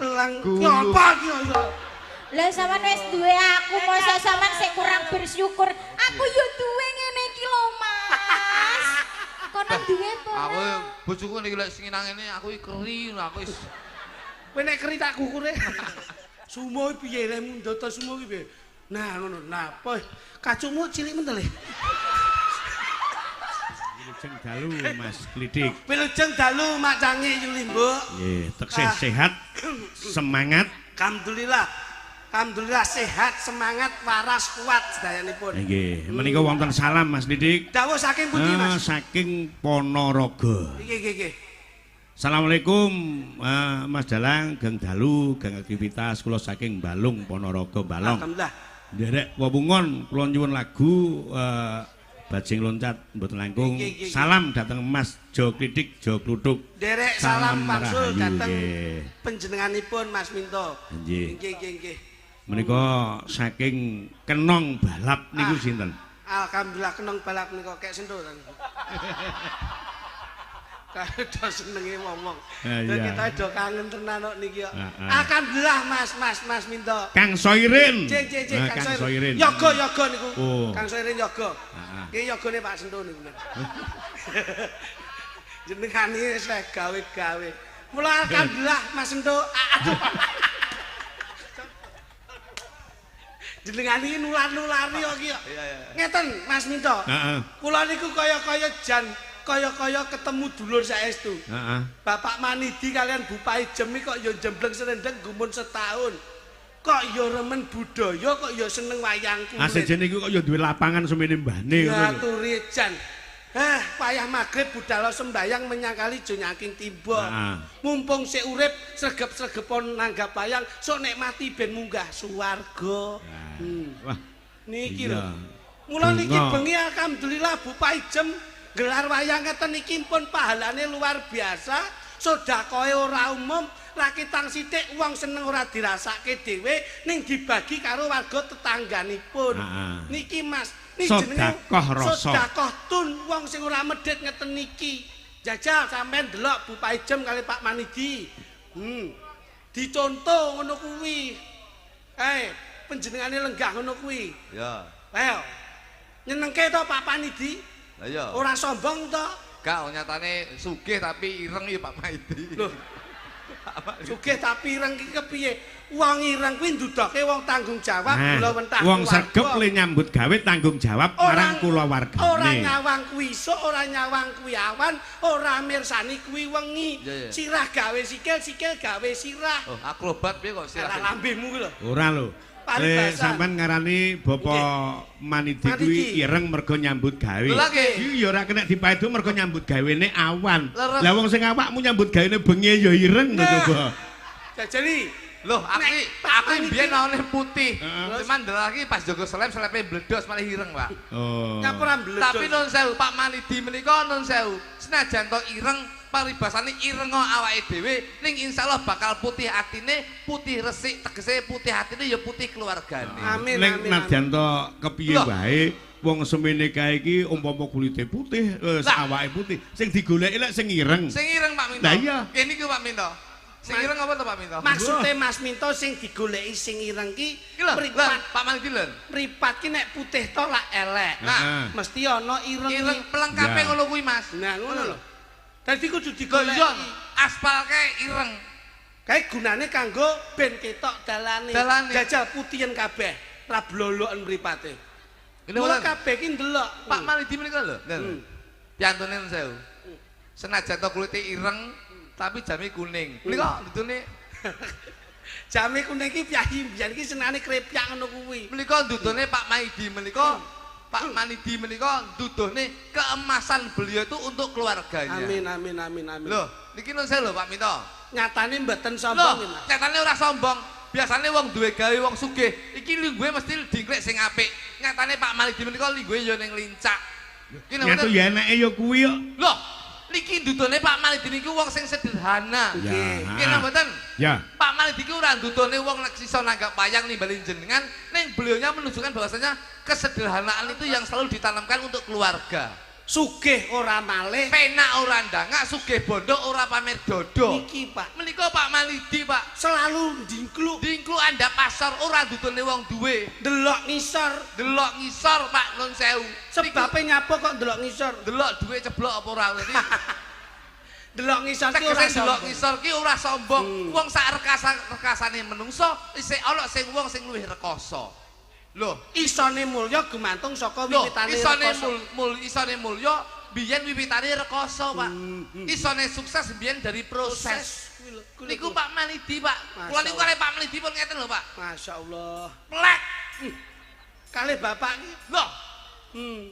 Lang nyapa iki kok. Lah sampean wis duwe aku, mosok sampean sik kurang bersyukur. Aku yo duwe ngene iki lho, Mas. Kono duwe apa ora? Aku bojoku niki lek sing nang ngene aku iki keri, aku wis kowe nek keri tak kukure. Sumo piye lek ndata sumo ki piye? Nah ngono. Nah, apa kacungmu cilik men to le? Wilujeng dalu Mas Klidik. Wilujeng dalu Mak Cangi Yuli Mbuk. Nggih, teksih sehat, semangat. Alhamdulillah. Alhamdulillah sehat, semangat, waras, kuat sedayanipun. Nggih, menika wonten salam Mas Klidik. Dawuh saking pundi Mas? Saking Ponorogo. Nggih, nggih, nggih. Assalamualaikum Mas Dalang, geng dalu, geng aktivitas kula saking Balung Ponorogo Balong. Alhamdulillah. Nderek wewungon kula nyuwun lagu Bajing Loncat mboten langkung. Salam dhateng Mas Jo Klidik Jo Kluthuk. Nderek salam pangsul dhateng panjenenganipun Mas Minto. Nggih. Nggih, nggih, nggih. Menika saking Kenong Balap niku sinten? Alhamdulillah Kenong Balap nika kek sentuh. Kae do senenge wong-wong. Kita do kangen tenan kok niki kok. Alhamdulillah Mas, Mas, Mas Minto. Kang Soirin. Kang Soirin. Yoga, yoga niku. Kang Soirin yoga. Nggih yogane Pak Sentuh niku. Jenengane wis gawe-gawe. Mula alhamdulillah Mas Sentuh. Aduh. Jenengane iki nular-nulari kok iki kok. Ngeten Mas Minto. Heeh. Kula niku kaya-kaya jan kaya-kaya ketemu dulur saestu. Heeh. Bapak Manidi kalian Bupai Jemi kok ya jembleng serendeng gumun setahun. Kok ya remen budaya, kok ya seneng wayang kulit. Asejene iku kok ya duwe lapangan semene mbahne ngono lho. Aturi jan. Heh, payah magrib budal sembayang menyangkali jonyaking timba. Mumpung sik urip sregep-sregepon nanggap wayang, sok nek mati ben munggah suwarga. Wah. Niki lho. Mula niki bengi alhamdulillah Bupai Jem gelar wayang ngeten iki pun pahalane luar biasa, sedekahe ora umum, rakitang sithik wong seneng ora dirasake dhewe ning dibagi karo warga tetangganipun. Niki Mas, niki jenenge sedekah rasa. Sedekah tun wong sing ora medhit ngeten niki. Jajal sampean delok Bupai Jem kali Pak Manidi. Dicontoh ngono kuwi. Panjenengane lenggah ngono kuwi. Ya. Ayo. Nyenengke to Pak Manidi? Lah iya. Ora sombong to? Gak, nyatane sugih tapi ireng ya Pak Maidi. Loh. Sugih tapi ireng iki kepiye? Wong ireng kuwi ndudoke wong tanggung jawab kula wentah. Wong sregep le nyambut gawe tanggung jawab marang kulawargane. Ora nyawang kuwi isuk, ora nyawang kuwi awan, ora mirsani kuwi wengi. Sirah gawe sikil, sikil gawe sirah. Oh, akrobat piye kok sirah? Lah lambemu kuwi lho. Ora lho. Sampean ngarani Bapak Manidi kuwi ireng mergo nyambut gawe. Iki ya ora kena dipaedu mergo nyambut gawene awan. Lah wong sing awakmu nyambut gawene bengi ya ireng lho coba. Jajali. Loh, aku mbiyen awane putih. Cuman ndelok iki pas jaga seleb selepe bledos malah ireng, Pak. Oh. Nyapa bledos. Tapi nun sewu Pak Manidi menika nun sewu. Senajan to ireng paribasane ireng awake dhewe ning insyaallah bakal putih atine, putih resik tegese putih atine ya putih keluargane. Amin. Ning nadyan to kepiye wae wong semene kae iki umpama kulite putih, awake putih, sing digoleki lek sing ireng. Sing ireng Pak Minto. Lah iya. Kene iki Pak Minto. Sing ireng apa to Pak Minto? Maksude Mas Minto sing digoleki sing ireng ki mripat Pak Manidi lho. Mripat ki nek putih to lak elek. Nah, mesti ana ireng. Ireng pelengkape ngono kuwi Mas. Nah ngono lho. Dadi kudu digoleki. Aspal kae ireng. Kae gunane kanggo ben ketok dalane. Jajal putihen kabeh, ra bloloken mripate. Mula kabeh ki ndelok. Pak Manidi menika lho. Piantune sewu. Senajan to kulite ireng tapi jame kuning. Menika ndutune jame kuning ki piyayi mbiyen ki senane krepyak ngono kuwi. Menika ndutune Pak Maidi menika Pak Manidi menika nduduhne keemasan beliau itu untuk keluarganya. Amin amin amin amin. Loh, niki nun sewu lho Pak Minto. Nyatane mboten sombong iki, Mas. Nyatane ora sombong. Biasane wong duwe gawe wong sugih, iki lungguhe mesti dingklek sing apik. Nyatane Pak Manidi menika lungguhe ya ning lincak. Iki nyatu ya enake ya kuwi kok. Loh, niki ndudone Pak Manidi niku wong sing sederhana. Nggih. Nggih napa mboten? Ya. Pak Manidi ku ora ndudone wong nek iso nanggap wayang nimbali jenengan, ning beliaunya menunjukkan bahwasanya kesederhanaan itu yang selalu ditanamkan untuk keluarga. Sugih ora malih. Penak ora ndangak, sugih bondo ora pamer dodo. Niki, Pak. Menika Pak Malidi, Pak. Selalu ndingkluk. Dingkluk andhap pasar ora ndutune wong duwe. Delok ngisor. Delok ngisor, Pak, nun sewu. Sebabe nyapa kok delok ngisor? Delok duwe ceblok apa ora ngerti. Delok ngisor ki ora delok ngisor ki ora sombong. Wong sak rekasane menungso isih ana sing wong sing luwih rekoso. Loh, isone mulya gumantung saka wiwitane rekoso. Isone mulya biyen wiwitane rekoso, Pak. Isone sukses biyen dari proses. Niku Pak Malidi, Pak. Kula niku kalih Pak Malidi pun ngeten lho, Pak. Masyaallah. Plek. Kalih bapak iki. Loh.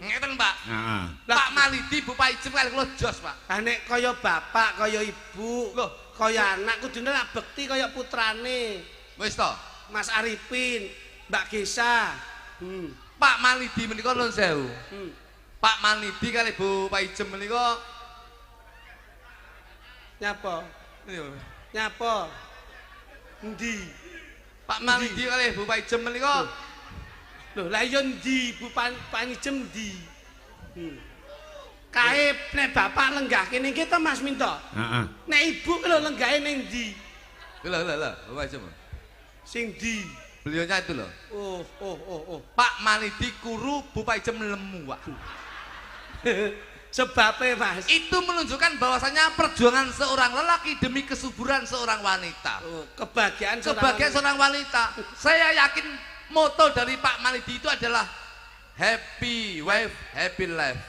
Ngeten, Pak. Heeh. Pak Malidi Bu Paijem kalih kula jos, Pak. Ha nek kaya bapak, kaya ibu, lho, kaya anak kudune lak bekti kaya putrane. Wis to. Mas Arifin, Mbak Gesa. Pak Malidi menika nuwun sewu. Pak Malidi kalih Bu Paijem menika nyapa? Nyapa? Endi? Pak Malidi kalih Bu Paijem menika. Lho, lah iya endi Bu Paijem endi? Kae nek bapak lenggah kene iki to Mas Minto? Heeh. Nek ibu lho lenggahe ning endi? Lho lho lho, Bu Paijem. Sing ndi? Beliaunya itu loh. Oh. Pak Malidi kuru, Bu Paijem lemu, Pak. Sebabnya, Mas. Itu menunjukkan bahwasanya perjuangan seorang lelaki demi kesuburan seorang wanita. Oh, kebahagiaan seorang wanita. Saya yakin moto dari Pak Malidi itu adalah happy wife, happy life.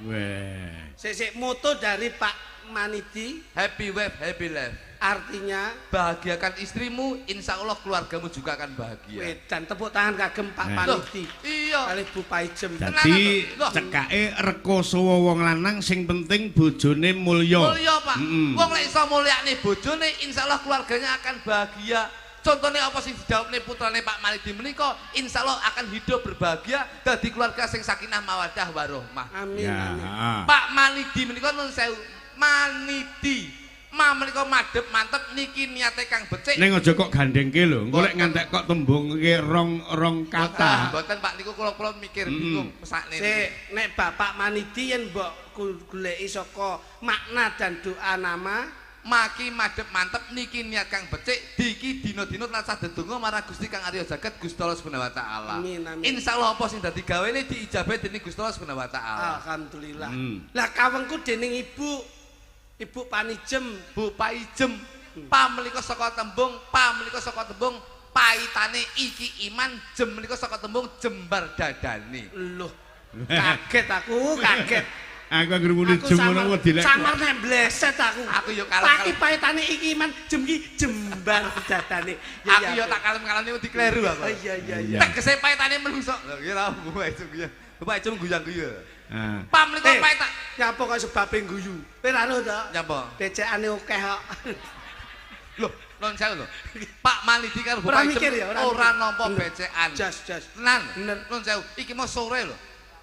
Weh. Sik moto dari Pak Malidi happy wife, happy life. Artinya bahagiakan istrimu, insya Allah keluargamu juga akan bahagia. Dan tepuk tangan kagem Pak Malidi. Iya. Kalih Bu Paijem. Dadi cekake rekoso wong lanang sing penting bojone mulya. Mulya, Pak. Wong lek iso mulyakne bojone, insya Allah keluarganya akan bahagia. Contohnya apa sing didhawuhne putrane Pak Malidi menika, insya Allah akan hidup berbahagia dadi keluarga sing sakinah mawaddah warohmah. Amin. Ya. Amin. Pak Malidi menika nun sewu, Manidi. Ma menika madhep mantep niki niate kang becik. Ning aja kok gandengke lho. Engko lek ngantek kok tembungke rong kata. Mboten Pak niku kula-kula mikir bingung mesakne. Sik, nek Bapak Manidi yen mbok goleki saka makna dan doa nama maki madhep mantep niki niat kang becik diki dina-dina tansah dedonga marang Gusti Kang Arya Jagat Gusti Allah Subhanahu wa taala. Amin amin. Insyaallah apa sing dadi gawene diijabahi dening Gusti Allah Subhanahu wa taala. Alhamdulillah. Lah kawengku dening Ibu Ibu Panijem, Bu Paijem, pamlika saka tembung, pamlika saka tembung paitane iki iman, jem menika saka tembung jembar dadane. Loh, kaget aku, kaget. Aku anggere muni jem ngono wedi lek. Samar nek bleset aku. Aku yo kalem. Paki paitane iki iman, jem ki jembar dadane. Aku yo tak kalem-kalem niku dikleru aku. Iya iya iya. Tegese paitane menungso. Lho ki ra Bu Paijem ya. Bu Paijem guyang-guyu. Pamlika paita. Nyapa kok sebabe guyu? Kowe ra roh to? Nyapa? Becekane akeh kok. Loh, non sewu lho. Pak Malidi karo Bu Paijem ora nampa becekan. Jas jas. Tenan. Non sewu, iki mau sore lho.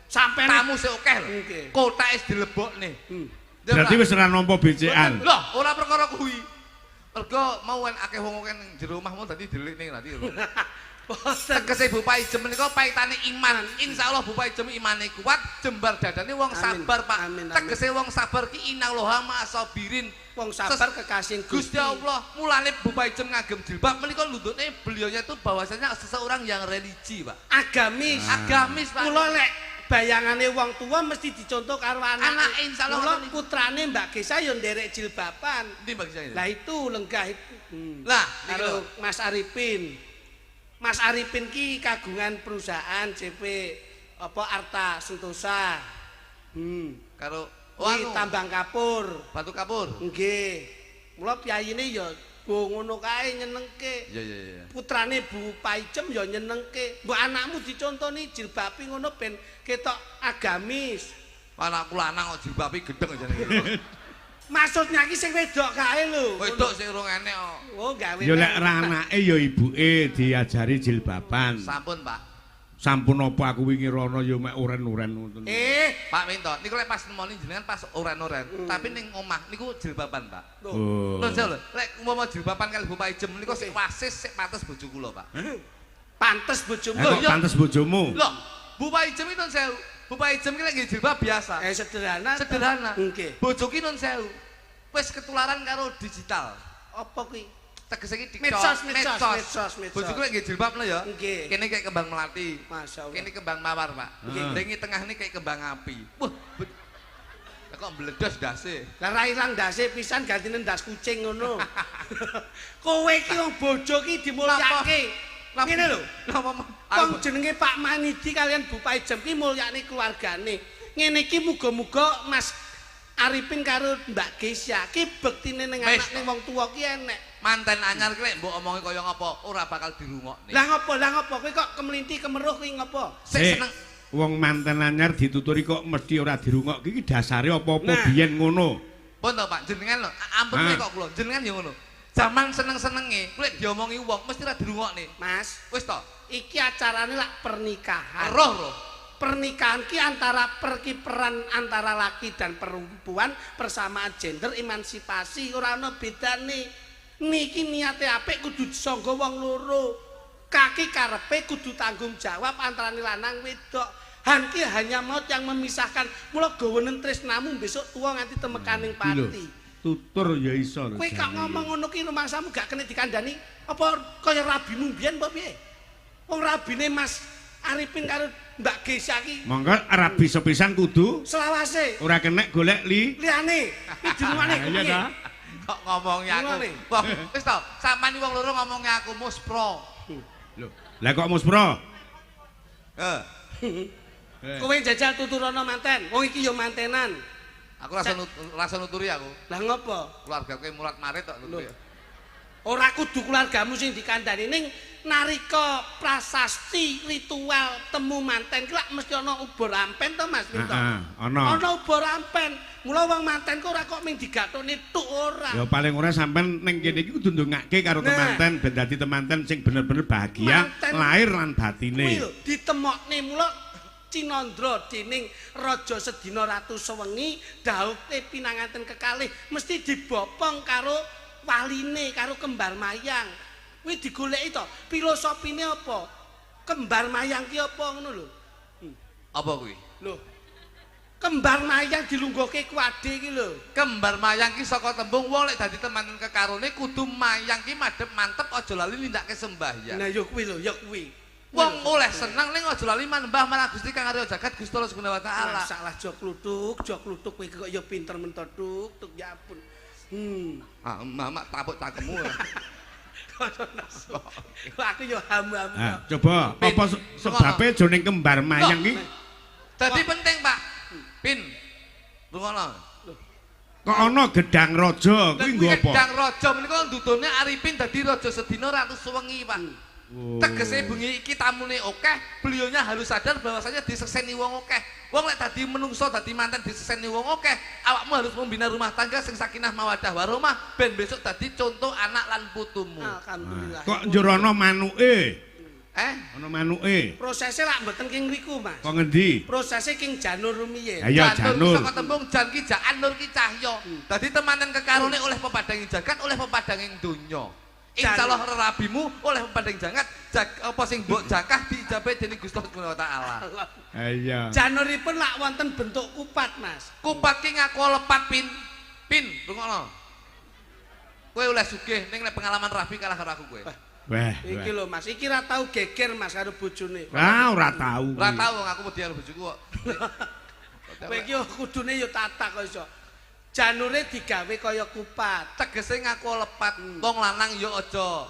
Sampai tamu sik akeh lho. Kotake wis dilebokne. Berarti wis ora nampa becekan. Loh, ora perkara kuwi. Mergo mau akeh wong akeh ning jero omahmu dadi delikne nanti lho. Tegese Bu Paijem menika paitane iman. Insyaallah Bu Paijem imane kuat, jembar dadane wong sabar, Pak. Tegese wong sabar ki innallaha ma'asabirin. Wong sabar kekasih Gusti Allah. Mulane Bu Paijem ngagem jilbab menika lundutne beliaunya itu bahwasanya seseorang yang religi, Pak. Agamis. Agamis, Pak. Mula lek bayangane wong tua mesti dicontoh karo anak. Anak insyaallah. Mula putrane Mbak Gesa yo nderek jilbaban. Endi Mbak Gesa? Lah itu lenggah itu. Lah karo Mas Arifin. Mas Arifin ki kagungan perusahaan CP apa Arta Sentosa. Karo oh, tambang kapur, batu kapur. Nggih. Mula piyayine ya go ngono kae nyenengke. Iya iya iya. Putrane Bu Paijem ya nyenengke. Mbok anakmu dicontoni jilbabi ngono ben ketok agamis. Anakku lanang kok jilbabi gedeng jane. Maksudnya ki sing wedok kae lho. Wedok sing urung enek kok. Oh, gawe. Ya lek ra anake ya ibuke diajari jilbaban. Sampun, Pak. Sampun apa aku wingi rono ya mek oren-oren ngoten. Pak Minto, niku lek pas nemoni jenengan pas oren-oren, tapi ning omah niku jilbaban, Pak. Oh. Lho, lho, lek umpama jilbaban kali Bu Paijem niku sik wasis sik pantes bojo kula, Pak. Pantes bojomu. Lho, pantes bojomu. Lho, Bu Paijem itu sewu. Bapak Ijem ki lek nggih jilbab biasa. Sederhana. Sederhana. Nggih. Bojo ki nun sewu. Wis ketularan karo digital. Apa kuwi? Tegese iki TikTok, medsos. Bojoku lek nggih jilbab lho ya. Nggih. Kene kayak kembang melati. Masyaallah. Kene kembang mawar, Pak. Nggih. Ning tengah ini kayak kembang api. Wah, kok mbledos ndase. Lah ra ilang ndase pisan gantine ndas kucing ngono. Kowe iki wong bojo ki dimulyake. Ngene lho. Wong jenenge Pak Manidi kalian Bu Paijem ki mulyakne keluargane. Ngene iki muga-muga Mas Arifin karo Mbak Gesya ki bektine ning anak ning wong tuwa ki enek. Manten anyar ki lek mbok omongi kaya ngapa ora bakal dirungokne. Lah ngopo? Lah ngopo? Kowe kok kemlinthi kemeruh kuwi ngopo? Sing seneng wong manten anyar dituturi kok mesti ora dirungokke iki dasare apa-apa biyen ngono. Pun to Pak, jenengan lho, ampun kok kula, jenengan ya ngono. Zaman seneng-senenge, lek diomongi wong mesti ora dirungokne. Mas, wis to. Iki acarane lak pernikahan. Roh. Pernikahan ki antara perkiperan antara laki dan perempuan, persamaan gender, emansipasi, ora ana bedane. Niki niate apik kudu disangga wong loro. Kaki karepe kudu tanggung jawab antarane lanang wedok. Han ki hanya maut yang memisahkan. Mula gawenen tresnamu besok tuwa nganti temekaning pati. Tutur ya iso. Kowe kok ngomong ngono ki rumangsamu gak kena dikandani apa kaya rabimu mbiyen apa piye? Wong rabine Mas Arifin karo Mbak Gesya ki. Monggo rabi sepisan kudu selawase. Ora kenek golek liyane. Iki dirungane piye? Kok ngomongi aku. Wong wis to, sampean wong loro ngomongi aku muspro. Lho, lah kok muspro? Heeh. Kowe jajal tuturana manten. Wong iki ya mantenan. Aku rasa nuturi aku. Lah ngopo? Keluarga kowe murat marit kok nuturi. Ora kudu keluargamu sing dikandani ning narika prasasti ritual temu manten ki lak mesti ana ubur ampen to Mas Minto. Heeh, ana. Ana ubur ampen. Mula wong manten ku ora kok ming digathukne tuk ora. Ya paling ora sampean ning kene iki kudu ndongake karo temanten ben dadi temanten sing bener-bener bahagia lahir lan batine. Kuwi lho ditemokne mula Cinandra dening Raja Sedina Ratu Sewengi dhaupe pinanganten kekalih mesti dibopong karo waline karo kembar mayang. Kuwi digoleki to, filosofine apa? Kembar mayang ki apa ngono lho? Apa kuwi? Lho. Kembar mayang dilungguhke kuade iki lho. Kembar mayang ki saka tembung wong lek dadi teman kekarone kudu mayang ki madhep mantep aja lali nindakake sembahyang. Nah ya kuwi lho, ya kuwi. Wong oleh seneng ning aja lali manembah marang Gusti Kang Arya Jagat Gusti Allah Subhanahu wa taala. Masalah jok kluthuk kowe kok ya pinter mentok tuk ya ampun. Ah, mamak tapuk cangkemmu. Aku yo hamu-hamu. Nah, coba apa sebabe jroning kembar mayang ki? Dadi penting, Pak. Pin. Rungono. Kok ana gedang raja kuwi nggo apa? Gedang raja menika ndudune Arifin dadi raja sedina Ratu Suwengi, Pak. Tegese bengi iki tamune akeh, beliaunya harus sadar bahwasanya disekseni wong akeh. Wong lek dadi menungso dadi manten disekseni wong akeh, awakmu harus membina rumah tangga sing sakinah mawaddah warahmah ben besok dadi contoh anak lan putumu. Alhamdulillah. Kok njur ana manuke? Ana manuke. Prosese lak mboten king ngriku, Mas. Kok ngendi? Prosese king Janur rumiyin. Ya Janur. Saka tembung jan ki jaan nur ki cahya. Dadi temanten kekarone oleh pepadanging jagat, oleh pepadanging donya. Insyaallah rabimu oleh pepadang jagat, apa sing mbok jakah diijabahi dening Gusti Allah Subhanahu wa taala. Iya. Januripun lak wonten bentuk kupat, Mas. Kupat ki ngaku lepat pin. Pin, rungokno. Kowe oleh sugih ning nek pengalaman rabi kalah karo aku kowe. Wah, iki lho Mas, iki ra tau geger Mas karo bojone. Ah, ora tau. Ora tau wong aku wedi karo bojoku kok. Kowe iki kudune ya tatak kok iso. Janure digawe kaya kupat. Tegese ngaku lepat. Wong lanang ya aja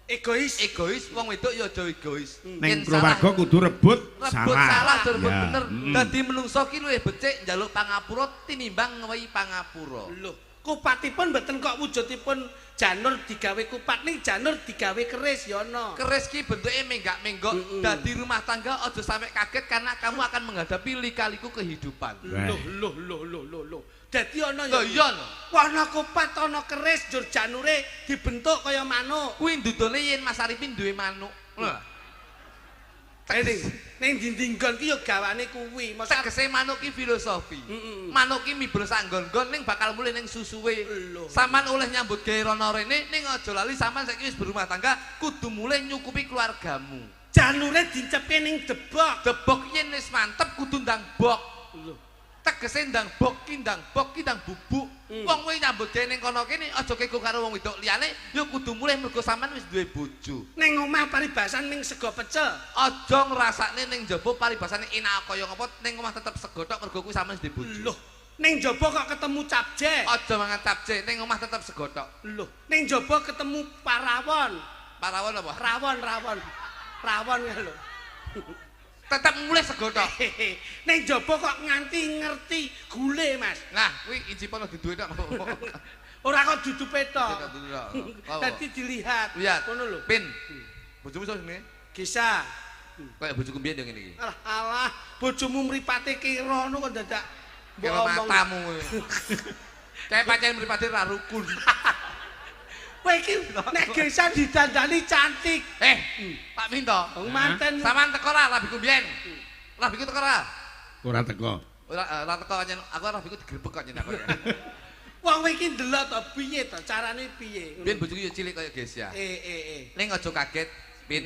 egois. Egois, wong wedok ya aja egois. Ning keluarga kudu rebut salah. Rebut salah, rebut bener. Dadi menungso ki luwih becik njaluk pangapura tinimbang ngewehi pangapura. Lho, kupatipun mboten kok wujudipun janur digawe kupat ning janur digawe keris ya ana. Keris ki bentuke menggak-menggok. Dadi rumah tangga aja sampe kaget karena kamu akan menghadapi lika-liku kehidupan. Loh loh loh loh loh loh. Dadi ana ya. Lho iya lho. Ana kupat ana keris njur janure dibentuk kaya manuk. Kuwi ndudone yen Mas Arifin duwe manuk. Lho. Ning dinding nggon ki ya gawane kuwi. Tegese manuk ki filosofi. Manuk ki mibel sak nggon-nggon ning bakal mulih ning susuwe. Sampeyan oleh nyambut gawe rono rene ning aja lali sampeyan saiki wis berumah tangga kudu mulih nyukupi keluargamu. Janure dincepke ning debok. Debok yen wis mantep kudu ndang bok. Lho, tegese ndang bok ki ndang bok ki ndang bubuk. Wong kowe nyambut gawe ning kono kene aja kego karo wong wedok liyane, ya kudu mulih mergo sampean wis duwe bojo. Ning omah paribasan ming sego pecel. Aja ngrasakne ning jaba paribasane enak kaya ngapa ning omah tetep sego tok mergo kuwi sampean wis duwe bojo. Loh, ning jaba kok ketemu capje. Aja mangan capje, ning omah tetep sego tok. Loh, ning jaba ketemu parawon. Parawon apa? Rawon, rawon. Rawon ya lho. Tetep mulih sego tok. Ning jaba kok nganti ngerti gule, Mas. Nah, kuwi incipono duduhe tok. Ora kok dudupe tok. Dadi dilihat. Ngono lho. Pin. Bojomu sapa jenenge? Gisa. Kayak bojoku mbiyen yo ngene iki. Alah, alah, bojomu mripate kira ngono kok dadak kira matamu. Kayak pancen mripate ra rukun. Kowe iki nek Gesa didandani cantik. Pak Minto. Wong manten. Sampeyan teko ra rabiku mbiyen? Rabiku teko ra? Ora teko. Ora teko nyen, aku rabiku digrebek kok nyen aku. Wong kowe iki ndelok to piye to carane piye? Biyen bojoku yo cilik kaya Gesa. Ning aja kaget, Pin.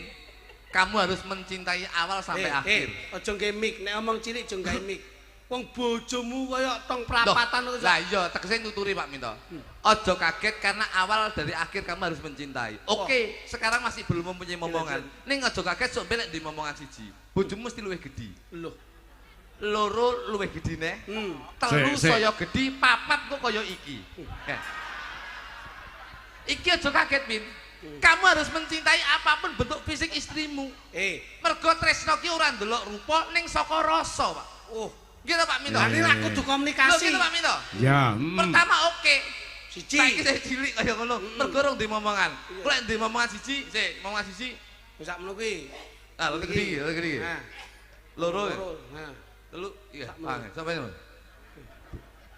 Kamu harus mencintai awal sampai akhir. Aja nggae mic, nek omong cilik aja nggae mic. Wong bojomu kaya tong prapatan kok. Lah iya, tegese nuturi Pak Minto. Aja kaget karena awal dari akhir kamu harus mencintai. Oke, sekarang masih belum mempunyai momongan. Ning aja kaget sok ben nek di momongan siji. Bojomu mesti luwih gedhi. Loh. Loro luwih gedhi neh. Telu saya gedhi, papat kok kaya iki. Iki aja kaget, Min. Kamu harus mencintai apapun bentuk fisik istrimu. Mergo tresno ki ora ndelok rupa ning saka rasa, Pak. Oh. Gitu Pak Minto. Ini lah kudu komunikasi. Lho gitu Pak Minto. Ya. Pertama oke. Siji. Saiki saya cilik kaya ngono. Mergo rong ndek momongan. Kok lek ndek momongan siji, sik, momongan siji. Wis sak ngono kuwi. Ah, loro gede, loro gede. Nah. Loro. Nah. Telu, iya. Sampai ngono.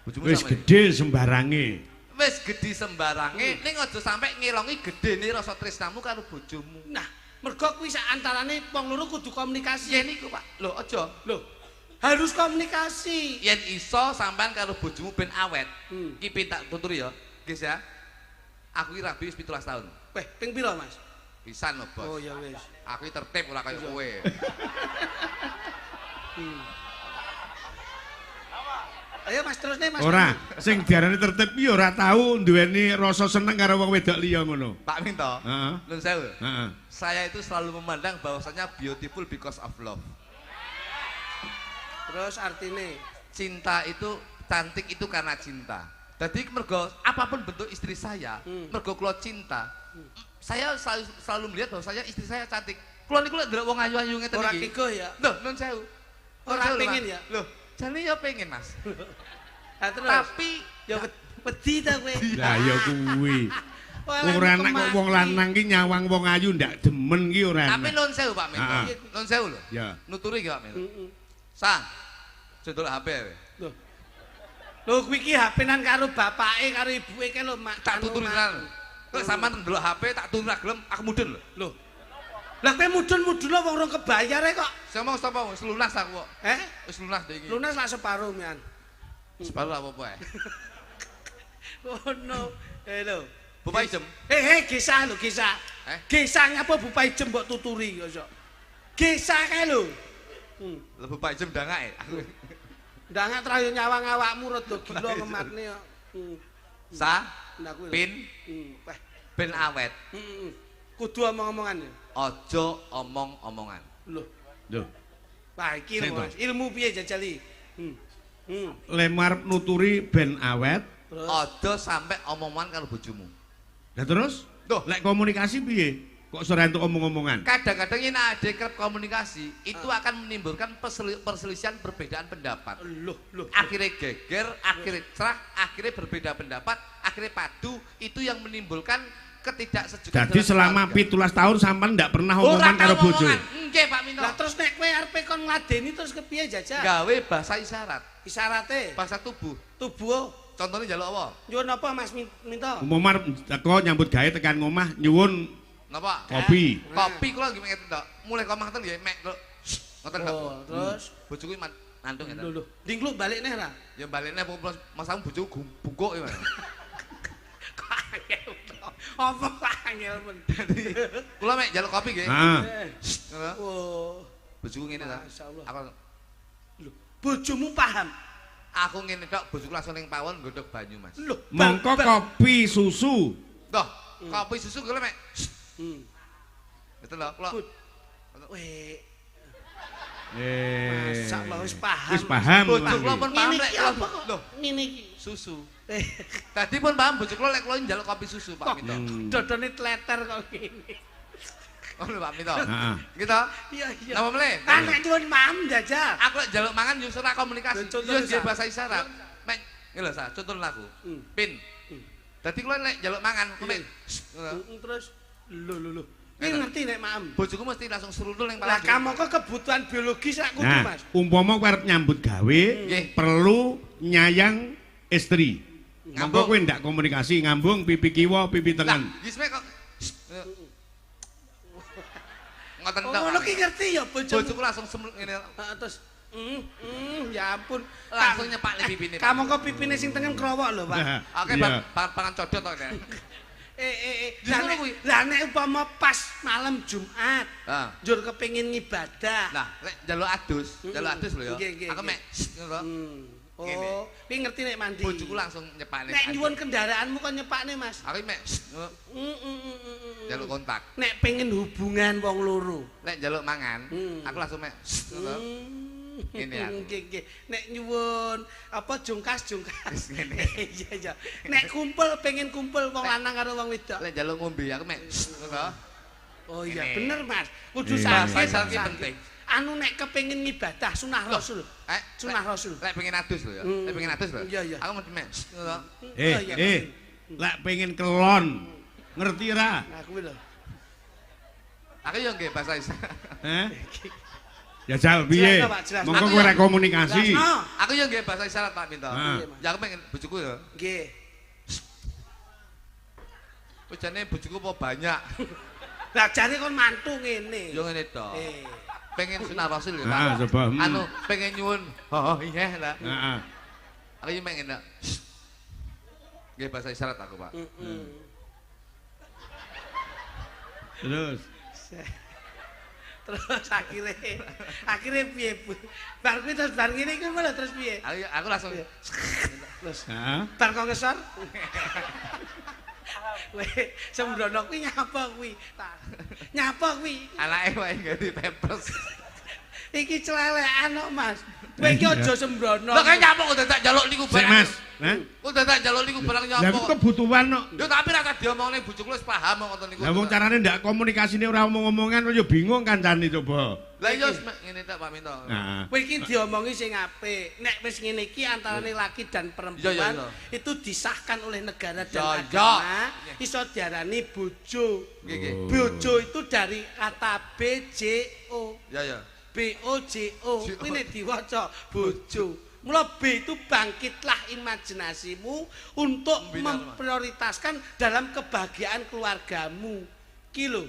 Bojomu wis gedhe sembarange. Wis gedhe sembarange, ning aja sampe ngelongi gedene rasa tresnamu karo bojomu. Nah, mergo kuwi sak antarane wong loro kudu komunikasi. Yen iku, Pak. Lho, aja. Lho. Harus komunikasi. Yen iso sampean karo bojomu ben awet. Ki pin tak tuturi ya. Guys ya. Aku iki rabi wis 17 tahun. Weh, ping pira, Mas? Pisan lho, Bos. Oh ya wis. Aku iki tertib ora kaya kowe. Ayo Mas terusne Mas. Ora, sing diarani tertib ki ora tau duweni rasa seneng karo wong wedok liya ngono. Pak Minto. Heeh. Nun sewu. Heeh. Saya itu selalu memandang bahwasanya beautiful because of love. Terus artine cinta itu cantik itu karena cinta. Jadi mergo apapun bentuk istri saya, mergo kula cinta. Saya selalu melihat bahwa saya istri saya cantik. Kula niku lek ndelok wong ayu-ayu ngeten iki. Ora kiko ya. Lho, nun sewu. Ora pengen ya? Lho, jane ya pengen, Mas. Lah terus. Tapi ya wedi ta kowe. Lah ya kuwi. Ora enak kok wong lanang ki nyawang wong ayu ndak demen ki ora enak. Tapi nun sewu Pak Minto. Nun sewu lho. Ya. Nuturi ki Pak Minto. Sang. Delok HP kowe. Lho. Lho kuwi iki HP-nan karo bapake karo ibuke kae lho Mak. Tak tuturi tenan. Kok sampean ndelok HP tak tuturi ra gelem aku mudun lho. Lho. Lah kowe mudun-mudun lho wong rong kebayare kok. Sing ngomong sapa wis lunas aku kok. Eh? Wis lunas ndek iki. Lunas lak separo mian. Separo lak apa-apa ae. Ngono. Lho. Bapak Ijem. Gesah lho, gesah. Gesah ngapa Bapak Ijem mbok tuturi kok. Gesah kae lho. Lho Bapak Ijem ndangake aku. Ndangak trayo nyawang awakmu rada gila ngematne kok. Sa pin ben awet. Kudu omong-omongan ya. Aja omong-omongan. Lho. Lho. Wah iki lho Mas, ilmu piye jajali? Lemar nuturi ben awet. Aja sampe omong-omongan karo bojomu. Lah terus? Loh, lek komunikasi piye? Kok ora entuk omong-omongan? Kadang-kadang ini ada kerap komunikasi itu akan menimbulkan perselisihan perbedaan pendapat. Loh, loh. Akhirnya geger, akhirnya cerah, akhirnya berbeda pendapat, akhirnya padu, itu yang menimbulkan ketidaksejukan. Jadi selama 17 tahun sampean ndak pernah omongan karo bojo. Nggih, Pak Minto. Lah terus nek kowe arepe kon ngladeni terus kepiye jajal? Gawe bahasa isyarat. Isyarate? Bahasa tubuh. Tubuh. Contohnya njaluk apa? Nyuwun apa Mas Minto? Umpama teko nyambut gawe tekan ngomah nyuwun napa? Kopi. Kopi kula nggih ngeten tok. Mulih kok omah ten nggih mek ngoten tok. Oh, terus bojoku mantuk ngeten. Lho lho, dingkluk balik neh ra? Ya balik neh masamu bojoku bungkuk ya. Kok angel to. Apa angel men. Kula mek njaluk kopi nggih. Heeh. Ngono. Oh, Bojoku ngene ta. Masyaallah. Aku Lho, bojomu paham. Aku ngene tok, bojoku langsung ning pawon nggodhog banyu, Mas. Lho, Mongko kopi susu. Toh, kopi susu kula mek. Gitu lho, kula. Weh. Masyaallah wis paham. Wis paham. Bojo kula pun paham lek lho, ngene iki susu. Tadi pun paham bojo kula lek kula njaluk kopi susu, Pak Minto. Dodone tleter kok ngene. Ngono Pak Minto. Heeh. Gitu. Iya, iya. Napa mleh? Kan nek nyuwun maem jajal. Aku lek njaluk mangan yo ora komunikasi. Yo nggih bahasa isyarat. Mek ngene lho, Sa, contoh lagu. Pin. Dadi kula lek njaluk mangan, mek terus lho lho lho. Kowe ngerti nek maem. Bojoku mesti langsung seruntul ning pala. Lah kamangka kebutuhan biologis rak kudu, Mas. Umpama kowe arep nyambut gawe, perlu nyayang istri. Mongko kowe ndak komunikasi ngambung pipi kiwa, pipi tengen. Lah, wis kok ngoten tok. Ngono ki ngerti ya bojomu. Bojoku langsung semlut ngene. Heeh, terus ya ampun, langsung nyepakne pipine. Kamangka pipine sing tengen krowok lho, Pak. Oke, pangan codot to kene. Lah nek umpama pas malam Jumat, njur kepengin ngibadah. Lah, lek njaluk adus, njaluk adus lho ya. Aku mek ngono. Oh, kuwi ngerti nek mandi. Bojoku langsung nyepakne. Nek nyuwun kendaraanmu kok nyepakne, Mas. Aku mek ngono. Njaluk kontak. Nek pengen hubungan wong loro. Nek njaluk mangan, aku langsung mek ngono. Ngene aku. Nggih, nggih. Nek nyuwun apa jungkas-jungkas. Ngene. Iya, iya. Nek kumpul pengen kumpul wong lanang karo wong wedok. Lek njaluk ngombe aku mek ngono. Oh iya, bener Mas. Kudu sakit penting. Anu nek kepengin ngibadah sunah Rasul. Sunah Rasul. Lek pengen adus lho ya. Lek pengen adus lho. Aku mesti mek ngono. Lek pengen kelon. Ngerti ra? Nah kuwi lho. Aku yo nggih bahasa isyarat. Heh. Jajal piye? Mongko kowe ora komunikasi. Aku yo nggih bahasa isyarat Pak Minto. Ya aku pengen bojoku ya. Nggih. Wis jane bojoku apa banyak. Lah jane kon mantu ngene. Yo ngene to. Pengen sunah Rasul ya, Pak. Anu pengen nyuwun. Oh iya lah. Heeh. Aku yo pengen ndak. Nggih bahasa isyarat aku, Pak. Terus. Terus akhirnya piye Bu? Bar kuwi terus bar ngene iki lho terus piye? Aku langsung terus. Bar kok ngesor. Weh, sembrono kuwi nyapa kuwi? Nyapa kuwi? Anake wae ganti pampers. Iki celelekan kok, Mas. Kowe iki aja sembrono. Lah kaya nyapa kok dadak njaluk niku barang. Mas, heh? Kok dadak njaluk niku barang nyapa? Lah kuwi kebutuhan kok. Yo tapi ra diomongne bojoku wis paham kok ngoten niku. Lah wong carane ndak komunikasine ora omong-omongan yo bingung kancane coba. Lah iya ngene tok Pak Minto. Heeh. Kowe iki diomongi sing apik. Nek wis ngene iki antarane laki dan perempuan itu disahkan oleh negara dan agama, iso diarani bojo. Nggih, nggih. Bojo itu dari kata B J O. Ya ya. B O J O kuwi nek diwaca bojo. Mula B itu bangkitlah imajinasimu untuk memprioritaskan dalam kebahagiaan keluargamu. Ki lho.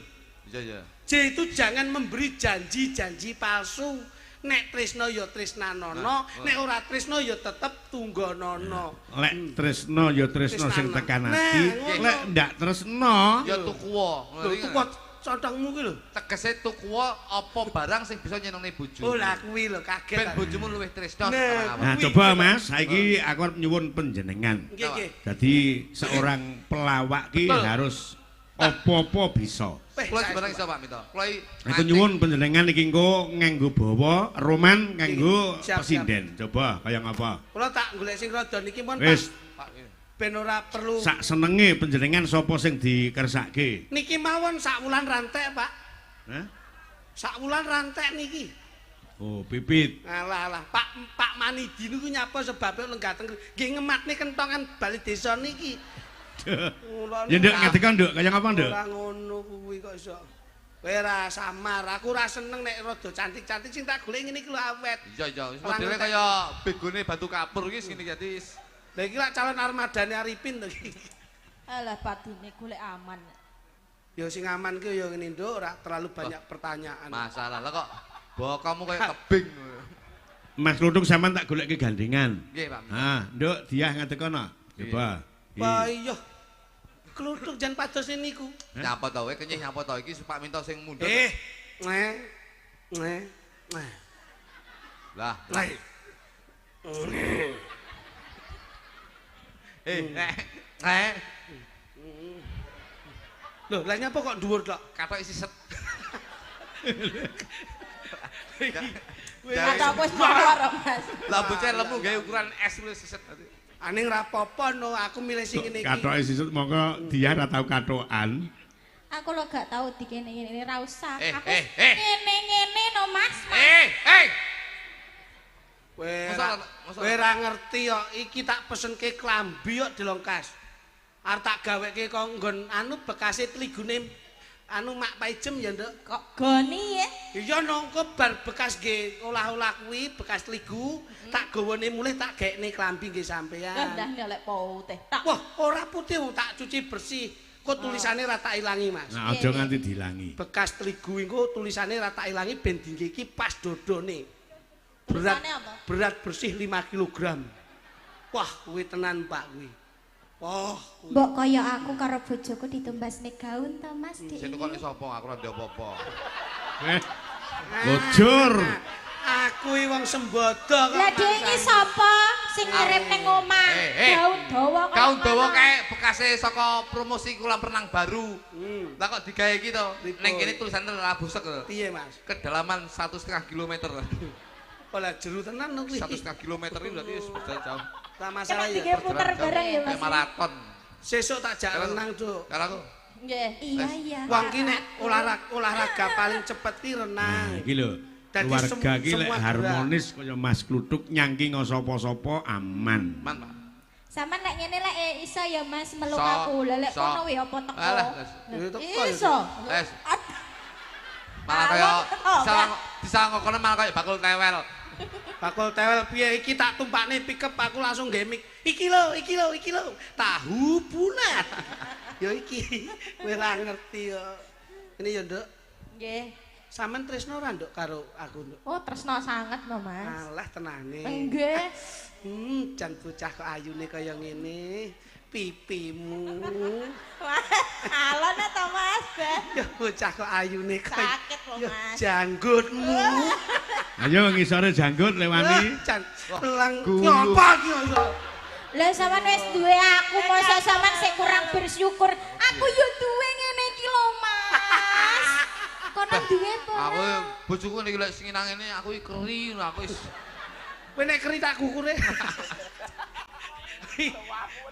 Iya iya. J itu jangan memberi janji-janji palsu. Nek tresno ya tresnanono, nek ora tresno ya tetep tunggonono. Lek tresno ya tresno sing tekan ati, lek ndak tresno ya tukuwa. Lho tuku contongmu kuwi lho. Tegese tukuwa apa barang sing bisa nyenengne bojomu. Oh lah kuwi lho kaget. Ben bojomu luwih tresno. Nah coba Mas, saiki aku arep nyuwun panjenengan. Nggih nggih. Dadi seorang pelawak ki harus apa-apa bisa. Kula sebarang iso Pak Minto. Kula aku nyuwun panjenengan iki engko nganggo bawa roman nganggo pesinden. Coba kaya ngapa? Kula tak golek sing rada niki pun Pak. Ben ora perlu sak senenge panjenengan sapa sing dikersake. Niki mawon sak wulan rantek, Pak. Hah? Sak wulan rantek niki. Oh, pipit. Alah alah, Pak Manidi niku nyapa sebabe lenggah teng nggih ngematne kentongan bali desa niki. Ya nduk ngadeka nduk, kaya ngapa nduk? Ora ngono kuwi kok iso. Kowe ora samar, aku ora seneng nek rada cantik-cantik sing tak golek ngene iki lho awet. Iya iya, wis modele kaya begone batu kapur iki ngene iki dadi. Lah iki lak calon armadane Arifin to iki. Alah patine golek aman. Ya sing aman ki ya ngene nduk, ora terlalu banyak pertanyaan. Masalah lah kok bokomu kaya tebing. Mas Lutung sampean tak golekke gandengan. Nggih, Pak. Ha, nduk Diah ngadeka no. Coba. Wah iya. Kluthuk jan pados niku. Nyapa to kowe kenyih nyapa to iki Pak Minto sing mundhut. Eh. Neh. Neh. Neh. Lah. Neh. Eh, nek. Nek. Loh, lah nyapa kok dhuwur tok? Katok siset. Katok wis moro, Mas. Lah bocah lemu gawe ukuran S wis siset. Aning ra apa-apa no, aku milih sing ngene iki. Katoke sisut mongko dia ra tau katokan. Aku lho gak tau dikene ngene ra usah. Aku ngene-ngene no Mas. Kowe ra ngerti kok iki tak pesenke klambi kok dilongkas. Arep tak gaweke kok nggon anu bekase tligune anu Mak Paijem ya, Nduk. Kok goni ya? Iya nongko bar bekas nggih olah-olah kuwi bekas tligu tak gawane mulih tak gaekne klambi nggih sampean. Lah ndak lek putih tok. Wah, ora putih wong tak cuci bersih. Kok tulisane ra tak ilangi, Mas. Nah, aja nganti diilangi. Bekas tligu engko tulisane ra tak ilangi ben dingge iki pas dodone. Berat, berat bersih 5 kg. Wah, kuwi tenan Pak kuwi. Wah, mbok kaya aku karo bojoku ditumbasne gaun to Mas Dik. Sing tukone sapa? Aku ora ndek apa-apa. Bocor. Aku iki wong sembodo kok. Lah dhek iki sapa sing ngirim ning omah? Gaun dawa kaya gaun dawa kae bekase saka promosi kolam renang baru. Lah kok digawe iki to? Ning kene tulisane labu sek to. Piye, Mas? Kedalaman 1,5 km. Lah jeru tenan kuwi. 1,5 km iki berarti wis berjalan jauh. Tak masalah ya. Kena puter bareng ya Mas. Maraton. Sesuk tak jak renang, Cuk. Karo aku. Nggih. Iya, iya. Wong ki nek olahraga paling cepet ki renang. Nah, iki lho. Keluarga ki lek harmonis kaya Mas Kluthuk nyangking sapa-sapa aman. Aman, Pak. Sampeyan lek ngene lek iso ya Mas meluk aku. Lah lek kono wi apa teko? Iso. Wes. Malah kaya disangko kono malah kaya bakul tewel. Bakul tewel piye iki tak tumpakne pickup aku langsung nggih mik. Iki lho, iki lho, iki lho. Tahu bulat. Ya iki kowe ora ngerti yo. Ini ya, Nduk. Nggih. Sampeyan tresno ora, Nduk, karo aku, Nduk? Oh, tresno sanget lho, Mas. Alah tenane. Nggih. Jan bocah kok ayune kaya ngene. Pipimu. Alon ta, Mas? Ya bocah kok ayune kaya sakit lho, Mas. Janggutmu. Ayo ngisore janggut lewani. Jan lang ngapa iki kok. Lah sampean wis duwe aku, mosok sampean sik kurang bersyukur. Aku yo duwe ngene iki lho, Mas. Kono duwe apa ora? Aku bojoku niki lek sing nang ngene aku iki keri, aku wis. Kowe nek keri tak kukure.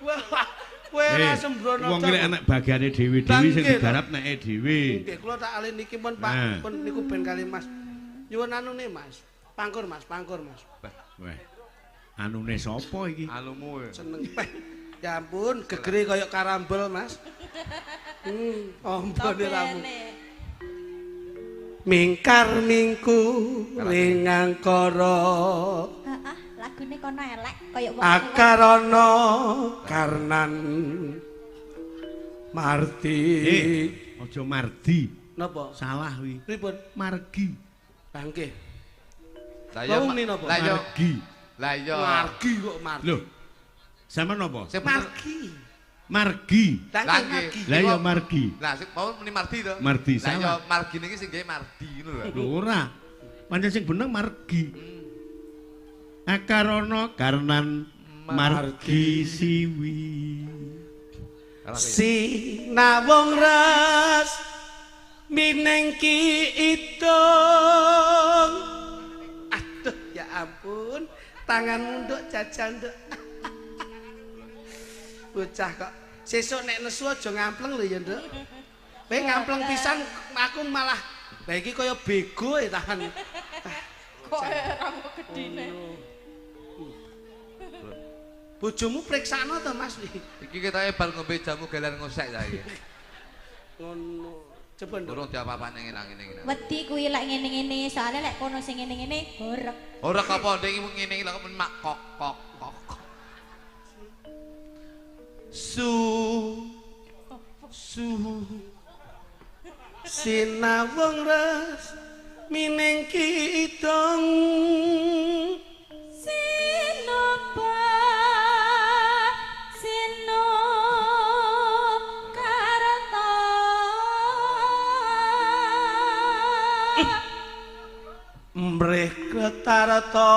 Wah, kowe ora sembrono. Wong iki nek bagiane dhewe-dhewe sing digarap neke dhewe. Nggih, kula tak alih niki pun Pak, pun niku ben kali Mas. Nyuwun anune Mas. Pangkur Mas, pangkur Mas. Weh. Anune sapa iki? Anumu. Seneng. Ya ampun, gegere kaya karambol Mas. Ombone ramu. Mingkar mingku ring angkara. Heeh, lagune kono elek kaya wong. Akarana karnan marti. Aja mardi. Napa? Salah wi. Pripun? Margi. Lah nggih. Lah iya margi. Lah iya. Margi kok margi. Lho. Sampeyan napa? Margi. Margi. Lah nggih. Lah iya margi. Lah sing mau muni mardi to. Mardi. Lah iya margi niki sing gawe mardi ngono lho. Lho ora. Pancen sing bener margi. Akarana karnan margi siwi. Sinawung res minengki idung. Aduh ya ampun, tanganmu nduk jajal nduk. Bocah kok sesuk nek nesu aja ngampleng lho ya nduk. Kowe ngampleng pisan aku malah lha iki kaya bego e tahan. Kok rambut gedine. Bojomu priksano to Mas iki. Iki ketoke bar ngombe jamu gelar ngosek ta iki. Ngono. Coba nduk. Durung diapa-apane nang ngene ngene. Wedi kuwi lek ngene-ngene, soalnya lek kono sing ngene-ngene horeg. Horeg apa ndek iki ngene iki lho mak kok kok kok. Su su sinawung res minengki idung sinoba sinukani Mrih kretarta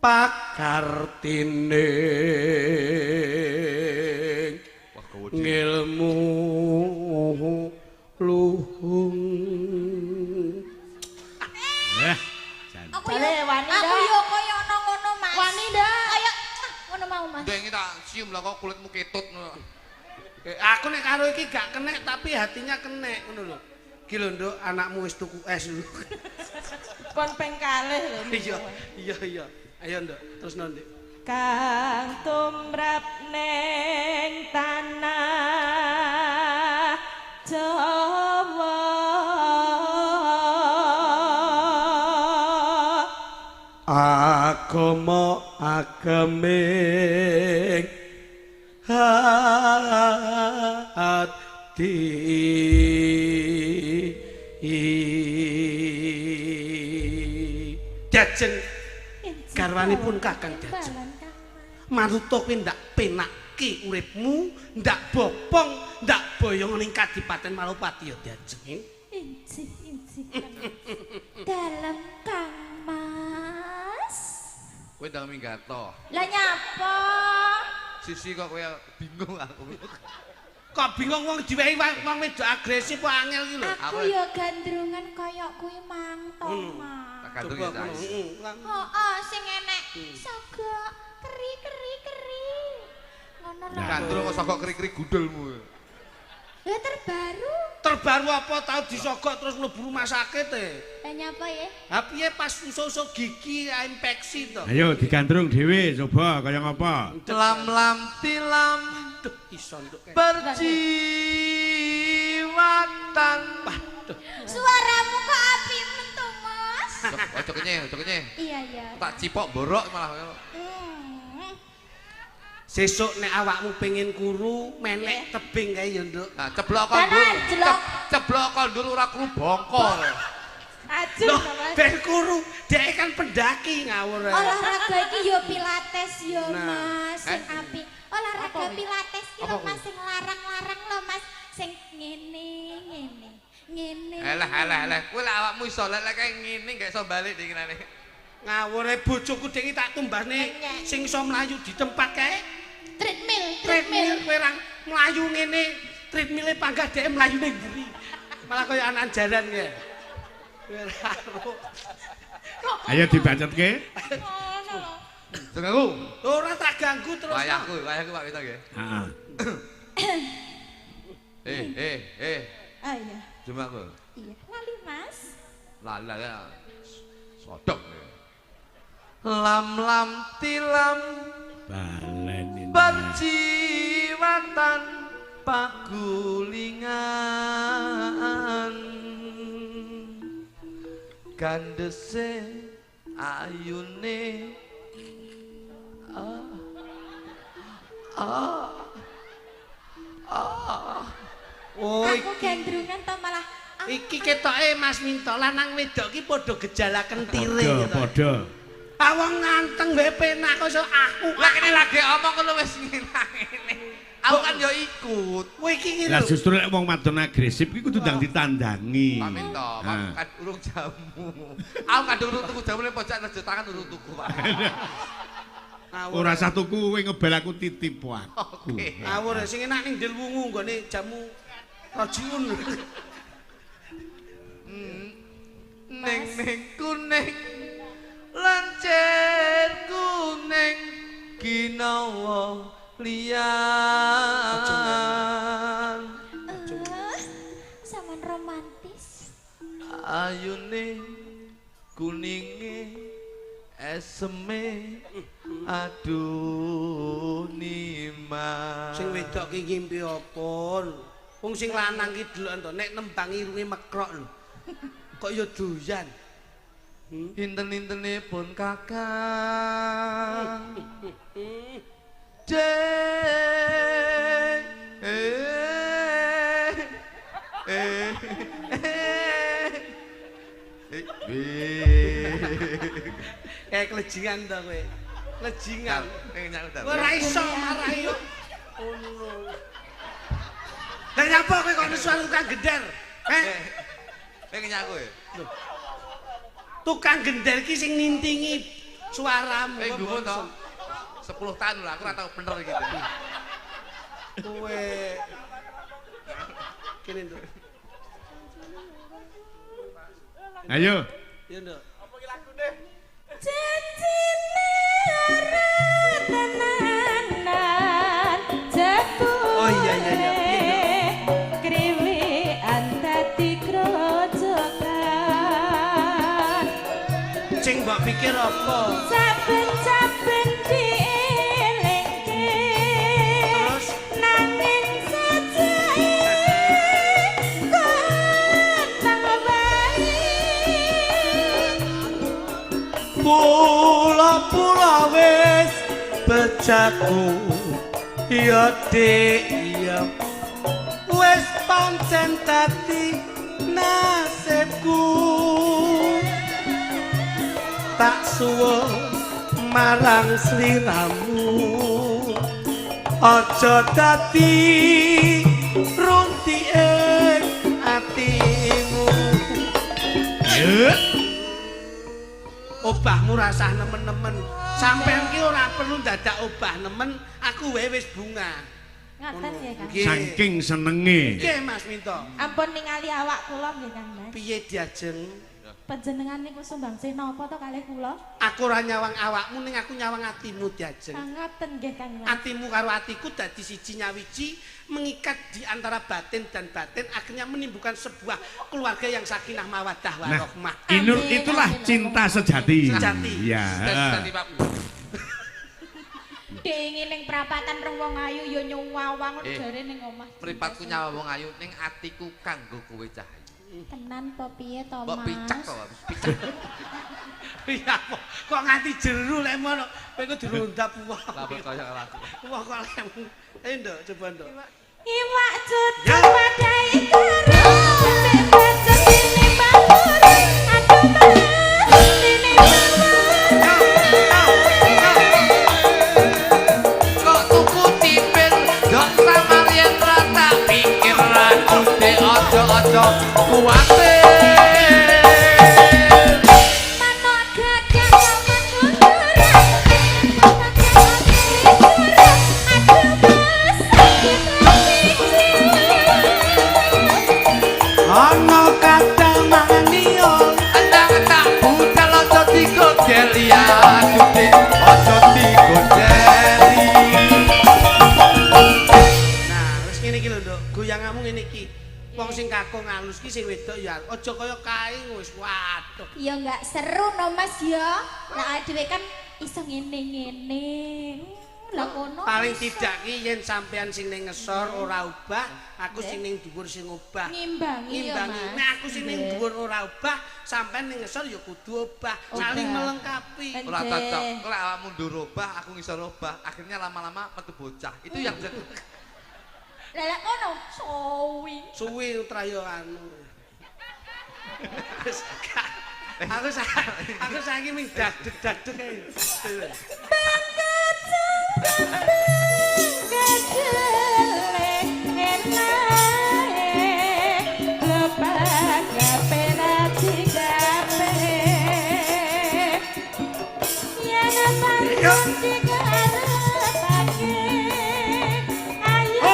pakartine ngilmu luhung. Aku yo kaya ana ngono Mas. Wani ndak? Kaya ngono mau Mas. Ndek iki tak cium lah kok kulitmu ketut. Aku nek karo iki gak kenek tapi hatinya kenek ngono lho. Iki lho Nduk, anakmu wis tuku es lho. Pon ping kalih lho. Iya, iya iya. Ayo Nduk, terusno Nduk. Kang tumrap neng tanah Jawa agama ageming hati. Diajeng garwanipun Kakang Diajeng. Maruta kuwi ndak penakke uripmu, ndak bopong, ndak boyong ning Kadipaten Malopati ya Diajeng. Injih, injih. Dalem Kang Mas. Kowe ndang minggat to. Lah nyapa? Sisi kok kowe bingung aku. Kok bingung wong diwehi wong wedok agresif kok angel iki lho. Aku ya gandrungan kaya kuwi mang to, Mas. Tak gandrung ya, Cak. Heeh, sing enek sogok keri keri keri. Ngono lho. Gandrung kok sogok keri-keri gudelmu. Lah terbaru. Terbaru apa tau disogok terus mlebu rumah sakit e. Lah nyapa ya? Ha piye pas usuk-usuk gigi infeksi to. Ayo digandrung dhewe coba kaya ngapa. Lam-lam tilam. Duh iso nduk. Perjiwatan. Waduh. Suaramu kok apik men to, Mas? Ojo kenyeh, ojo kenyeh. Iya, iya. Tak cipok borok malah. Sesuk nek awakmu pengen kuru, menek tebing kae ya, Nduk. Nah, ceblok kondur. Ceblok kondur ora kuru bongko. Ajur to, Mas. Ben kuru, dhek kan pendaki ngawur. Olahraga iki ya pilates ya, Mas, sing apik. Olahraga pilates ki lho Mas sing larang-larang lho Mas, sing ngene ngene. Ngene. Alah alah alah, kowe lek awakmu iso lek kae ngene gak iso balik dinginane. Ngawure bojoku dhewe tak tumbasne sing iso mlayu di tempat kae. Treadmill, treadmill kowe ra mlayu ngene, treadmille panggah dhek mlayu ning mburi. Malah kaya anak jaran kae. Kowe ra ro. Ayo dibacetke. Ngono lho. Sing aku. Ora tak ganggu terus. Wayahku, wayahku Pak Wito nggih. Heeh. Eh. Ah iya. Cuma aku. Iya, lali Mas. Lali ya. Sodok. Lam-lam tilam baleni perjiwatan pagulingan gandese ayune Oh, aku gandrungan to malah iki ketoke Mas Minto lanang wedok ki padha gejala kentire gitu. Padha. Ah wong nganteng wae penak kok iso aku. Lah kene lagi omong ngono wis ngene. Aku kan yo ikut. Kowe iki ngene. Lah justru lek wong wadon agresif iki kudu ndang ditandangi. Pak Minto, Pak kan urung jamu. Aku kan urung tuku jamu ning pojok rejo tangan urung tuku, Pak. Ora usah tuku kowe ngebel aku titip aku. Ngawur sing enak ning Delwungu nggone jamu Rojiun. Ning ning kuning lancir kuning ginawa liyan. Saman romantis. Ayune kuninge eseme aduh nima. Sing wedok ki ngimpi apa? Wong sing lanang ki deloken to nek nembang irunge mekrok lho. Kok ya doyan. Inten-intene pun kakang D E E E B. Kayak kelejingan to kowe. Lejingan. Ora iso marahi yo. Ngono. Lah nyapa kowe kok nesu tukang gender? Eh, Kowe ngenyak kowe. Tukang gender ki sing nintingi suaramu. Kowe gumun to. 10 tahun lho aku ora tau bener iki. Kowe kene, Nduk. Ayo. Iya, Nduk. Janjine ora tenanan jebule. Oh, iya. Kriwekan dadi grojogan. Sing mbok pikir apa? Saben-saben dielingke. Terus? Nanging sajake kontang wae. Pula-pula wis bejaku ya dik ya wis pancen dadi nasibku tak suwun marang sliramu aja dadi runtike atimu. Yo. Obahmu rasah nemen-nemen. Sampeyan ki ora perlu dadak obah nemen, aku wae wis bunga. Ngaten nggih, Kang. Nggih. Saking senenge. Nggih, Mas Minto. Ampun ningali awak kula nggih, Kang Mas. Piye diajeng? Panjenengan niku sumbangsih napa to kalih kula? Aku ora nyawang awakmu ning aku nyawang atimu diajeng. Ngaten nggih, Kang Mas. Atimu karo atiku dadi siji nyawiji, mengikat di antara batin dan batin, akhirnya menimbulkan sebuah keluarga yang sakinah mawaddah Nah, warahmah. Inur Amin, itulah amin, cinta sejati. Sejati. Iya. Dadi Pak. Dingin ning prapatan rong wong ayu ya nyuwawang Eh. jare ning omah. Mripatku nyawa wong ayu ning atiku kanggo kowe cah ayu. Tenan po piye to, Mbok Mas? picek to, picek. Iya, kok nganti jeru lek mono, kowe iku dirundap wong. Lah percaya karo aku. Wong kok lek. Ayo Nduk, coba Nduk. Iwak Ya. cucuk padai karo becik becik tinimbang puri. Aduh Mas, tinimbang Kok tuku cipir, jok samarien ra tak pikir aku dek aja-aja kuwatir. Manuk gagah kawan munduran. Aduh Mas, sakit atiku. Ana kadang manio Endang tak budal aja digodeli aduh dek aja digodeli. Nah, wis ngene iki lho, Nduk. Goyanganmu ngene iki. Wong sing kakung alus ki sing wedok ya aja kaya kae wis waduh. Ya enggak seru no Mas ya. Lah dhewe kan iso ngene-ngene. Lah kono. Paling iso. tidak ki yen sampean sing ning ngesor ora obah, aku sing ning dhuwur sing obah. Ngimbangi ya, Ngimbangi. Mas. Nek aku sing ning dhuwur ora obah, sampean ning ngesor ya kudu obah, saling Obah. melengkapi. Ora Nggih. cocok. Kok lek awakmu ndur obah, aku ngisor obah. Akhirnya lama-lama metu bocah. Itu yang jadi Lah lah kono suwi. Suwi trayo anu. Wis gak. Aku saiki ming dadeg-dadeg ae. Kedelek enae lepak gape ra digape yen pancen dikarepake ayo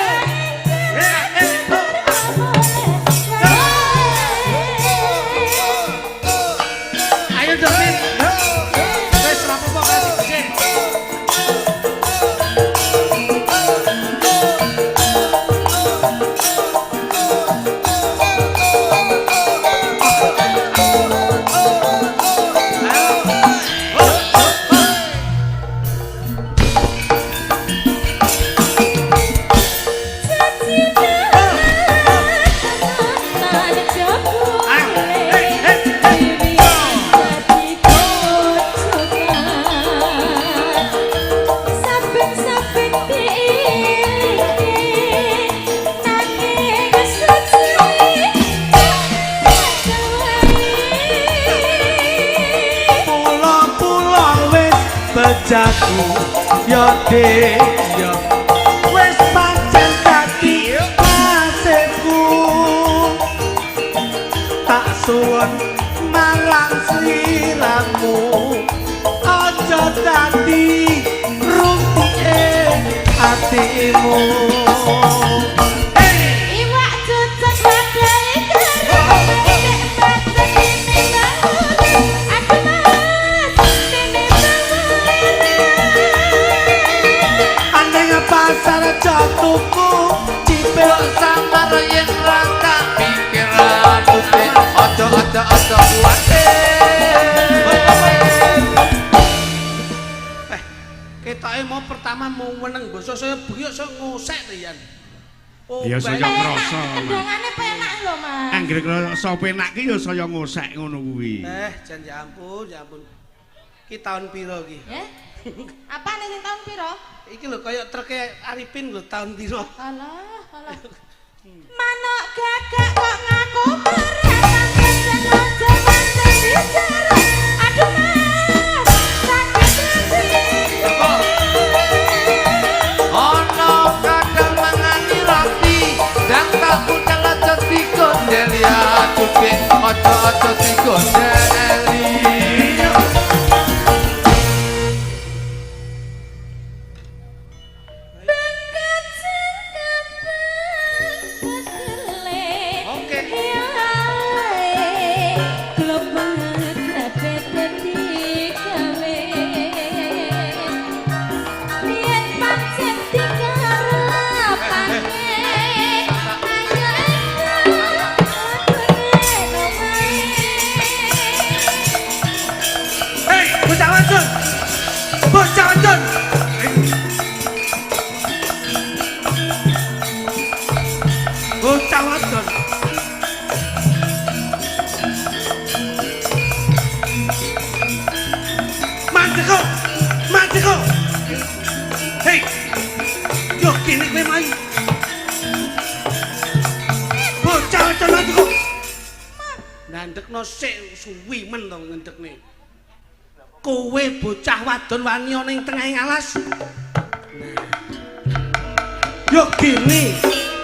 Ayo dong, Min. Wis ora apa-apa kasih becik. Saben-saben diilingke nanging suci Pula-pula wis bejaku ya dik ya wis pancen dadi nasibku. atiku tak suwun marang sliramu aja dadi rumpike atimu. Iwak cucuk wadahe kerep nek pacet ini baune. Aduh Mas, dene baune. Aneng pasar aja tuku cipil Samar yen ra tak pikir atute aja aja aja kuwate. Eh, ketoke mau pertama mau weneng basa saya bengi saya ngosek to Yan. Oh, Ya, saya Penak, ngrasa, Mas. kendangane penak lho Mas. Anggere krasa penak ki ya saya ngosek ngono kuwi. Eh, jan ya ampun, ya ampun. Ki tahun piro ki? Eh? Apane sing tahun piro? Iki lho kaya treke Arifin lho tahun piro. Alah, alah. Manuk gagak kok ngaku berat kenceng aja pancen bicara. Aduh Mas, sakit hati. Ana kadang mangani roti dan tak budal aja digondel ya cuke aja aja digondeli. Oke. Hei, bocah wadon. Bocah wadon. Bocah wadon. Mandek kok. Mandek kok. Hei. Yo kene kowe mai. Bocah wadon mandek kok. Ndandekno sik suwi men to ngendekne. Kowe bocah wadon wani ana ing tengahing alas. Nah. Yo gene,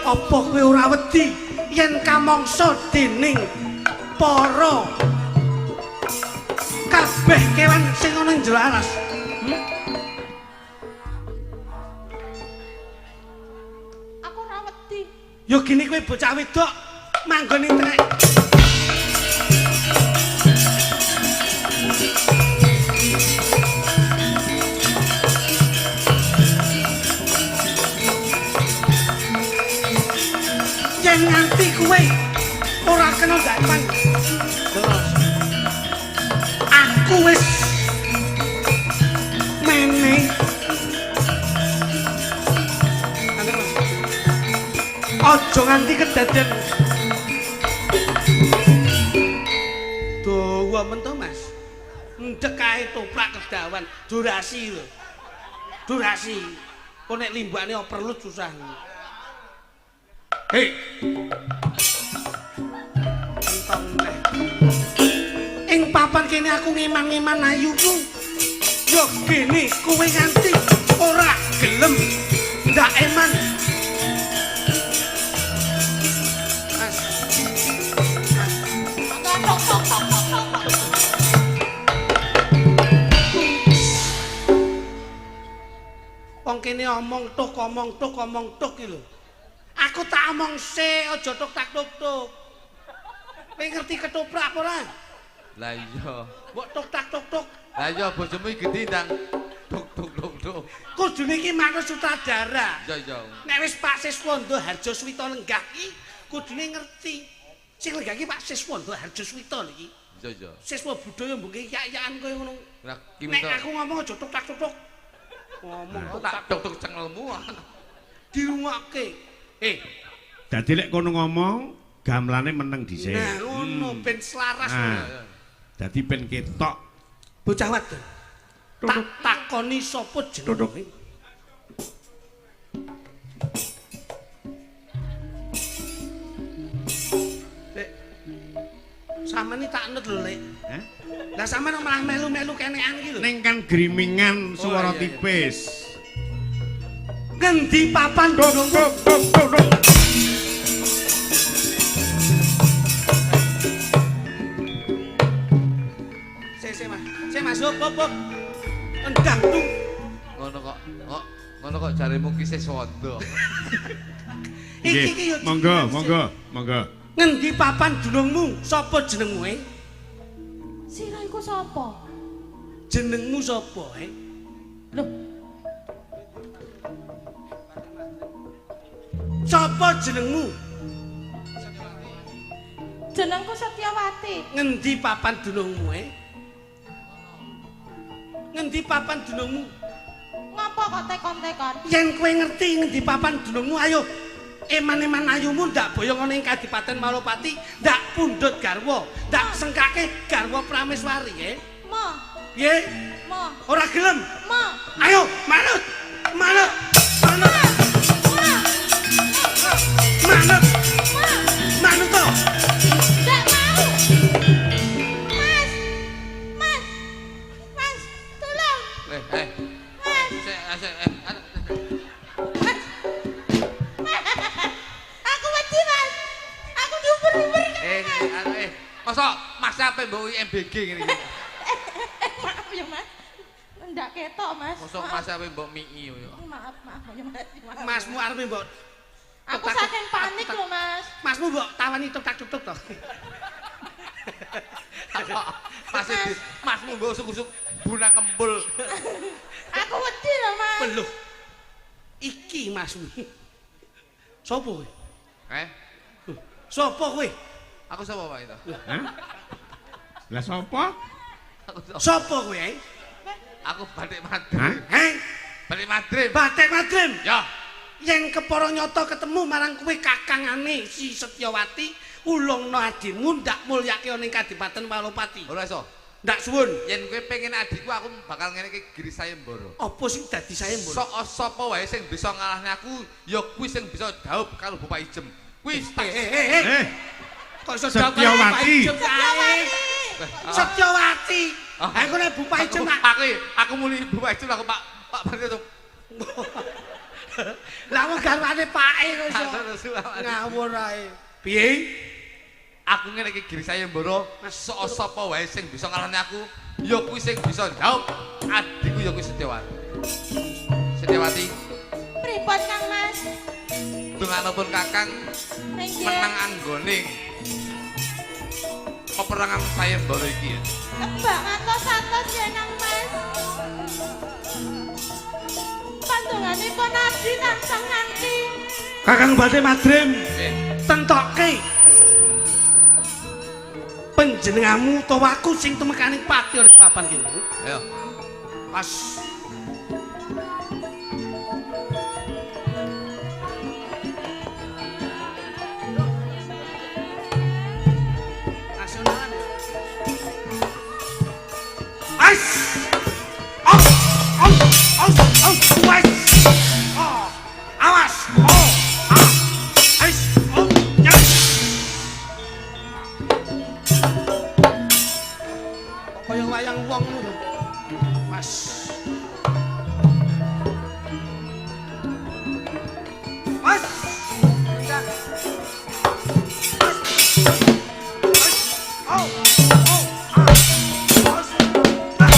apa kowe ora wedi yen kamangsa dening para kabeh kewan sing ana ing jero alas? Aku ora wedi. Yo gene kowe bocah wedok manggon ing tengah. Yen nganti kowe ora kena dapan. Terus aku wis mene. Aja nganti kedaden dawa men to Mas. Ndek kae toprak kedawan, durasi lho. Durasi. Kok nek limbakne overload susah. Hei. Entong neh. Ing papan kene aku ngeman-ngeman ayuku. Yo gene kowe nganti ora gelem ndak eman. Mas. Mas. Tok tok tok tok tok tok. Wong kene omong tuk omong tuk omong tuk iki lho. Aku tak omong sik aja tuk tak tuk tuk. Kowe ngerti ketoprak apa ora? Lah iya. Mbok tuk tak tuk tuk. Lah iya bojomu iki gedhi ndang tuk tuk tuk tuk. Kudune iki manut sutradara. Iya iya. Nek wis Pak Siswondo Harjo Suwito lenggah iki kudune ngerti. Sing lenggah iki Pak Siswondo Harjo Suwito lho iki. Iya iya. Siswa budaya mbok yak-yakan koyo ngono. Lah ki Nek aku ngomong aja tuk tak tuk tuk. Ngomong tuk tak tak tuk tuk cengelmu. Dirungokke. Eh, Dadi lek kono ngomong gamelane meneng dhisik. nah ngono ben selaras. Nah. Dadi ben ketok. Bocah wadon. Tak takoni sapa jenenge? Lek. Sampeyan iki tak nut lho, Lek. Hah? Lah sampeyan malah melu-melu kenekan iki lho. Ning kan grimingan swara iya, iya. tipis. Ngendi papan Tuk gunungmu? tuk tuk tuk tuk. Pop. Endang tung. Ngono kok. Kok ngono kok jaremu ki isih wondo. Iki ki yo monggo, monggo, monggo. Ngendi papan dunungmu? Sapa jenengmu e? Sira iku sapa? Jenengmu sapa e? Lho. Sapa jenengmu? Jenengku Setyawati. Ngendi papan dunungmu e? Ngendi papan dunungmu? Ngapa kok tekon-tekon? Yen kowe ngerti ngendi papan dunungmu, ayo eman-eman ayumu ndak boyong ana ing Kadipaten Malopati, ndak pundhut garwa, ndak sengkake garwa Prameswari e. Mo. Piye? Mo. Ora gelem. Mo. Ayo, manut. Manut. Manut. Manut. Manut to. Ndak mau. Mas. Mas. Mas, tolong. Mas. Mas. Aku wedi, Mas. Aku diuber-uber. Mosok Mas ape mbok MBG ngene iki. Maaf ya, Mas. Ndak ketok, Mas. Mosok Mas ape mbok mii yo. Maaf, maaf ya, Mas. Masmu arepe mbok. Aku saking panik lho, Mas. Masmu mbok tawani tuk-tuk-tuk to. Mas masmu mbok usuk-usuk bunang kempul. Aku wedi lho, Mas. Lho. Iki masmu. Sopo kowe? Eh? Sopo kowe? Aku sapa, Pak itu? Hah? Lah sapa? Sopo kowe, eh? Aku Batik Madrim. Heh? Batik Madrim. Batik Madrim. Ya. Yen kepara nyata ketemu marang kowe kakangane si Setyawati, ulungno adimu ndak mulyake ana ing Kadipaten Malopati. Ora iso. Ndak suwun. Yen kowe pengen adikku, aku bakal ngeneke Giri Sayembara. Apa sing dadi sayembara? Sok sapa wae sing bisa ngalahne aku, ya kuwi sing bisa dhaup karo Bapak Ijem. Kuwi kok iso dhaup karo Bapak Ijem kae? Setyawati. Aku nek Bapak Ijem aku muni Bapak Ijem aku Pak Pak Barito. Lah wong garwane pake kok iso. Ngawur ae. Piye? Aku ngene iki Giri Sayembara, sok sapa wae sing bisa ngalahne aku, ya kuwi sing bisa dhaup adikku ya kuwi Setyawati. Setyawati. Pripun Kang Mas? Donganipun Kakang menang anggone peperangan sayembara iki ya. Kebak ngatos-atos ya Kang Mas. Pandonganipun abdi tansah nganti. Kakang Batik Madrim, tentokke panjenenganmu utawa aku sing tumekaning pati ora papan kene. Ayo. Pas. Nasionalan. Ais. Aus, aus, aus, aus, wes. Oh, awas. Oh, ah. Ais, oh, ya. Kaya wayang wong ngono. Mas. Mas. Mas. Mas. Oh, oh, ah. Mas. Ah.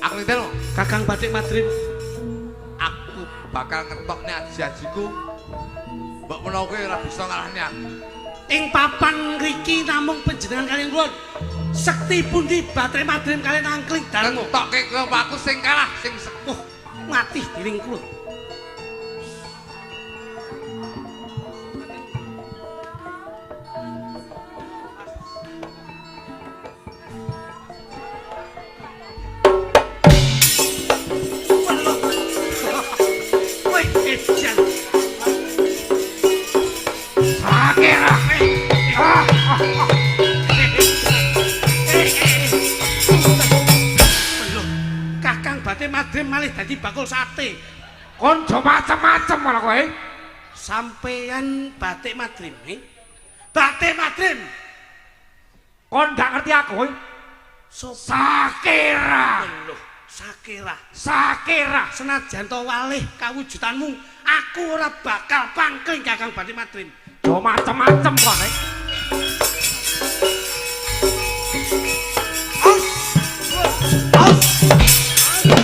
Aku niteno. Kakang Batik Madrim, aku bakal ngetokne aji-ajiku. Mbok menawa kowe ora bisa ngalahne aku. Ing papan ngriki namung panjenengan kaliyan kula. Sekti pundi Batik Madrim kaliyan angkling darmo. Ngetokke kowe aku sing kalah, sing sepuh mati dening kula. Kakang Batik Madrim malih dadi bakul sate. Kon jo macem-macem malah kowe. Sampeyan Batik Madrim, Batik Madrim. Kon ndak ngerti aku kowe. Sopo? Sakira. Loh, Sakira. Sakira. Senajan to walih kawujudanmu, aku ora bakal pangkling Kakang Batik Madrim. Jo macem-macem kowe. Aus! Aus! Aus!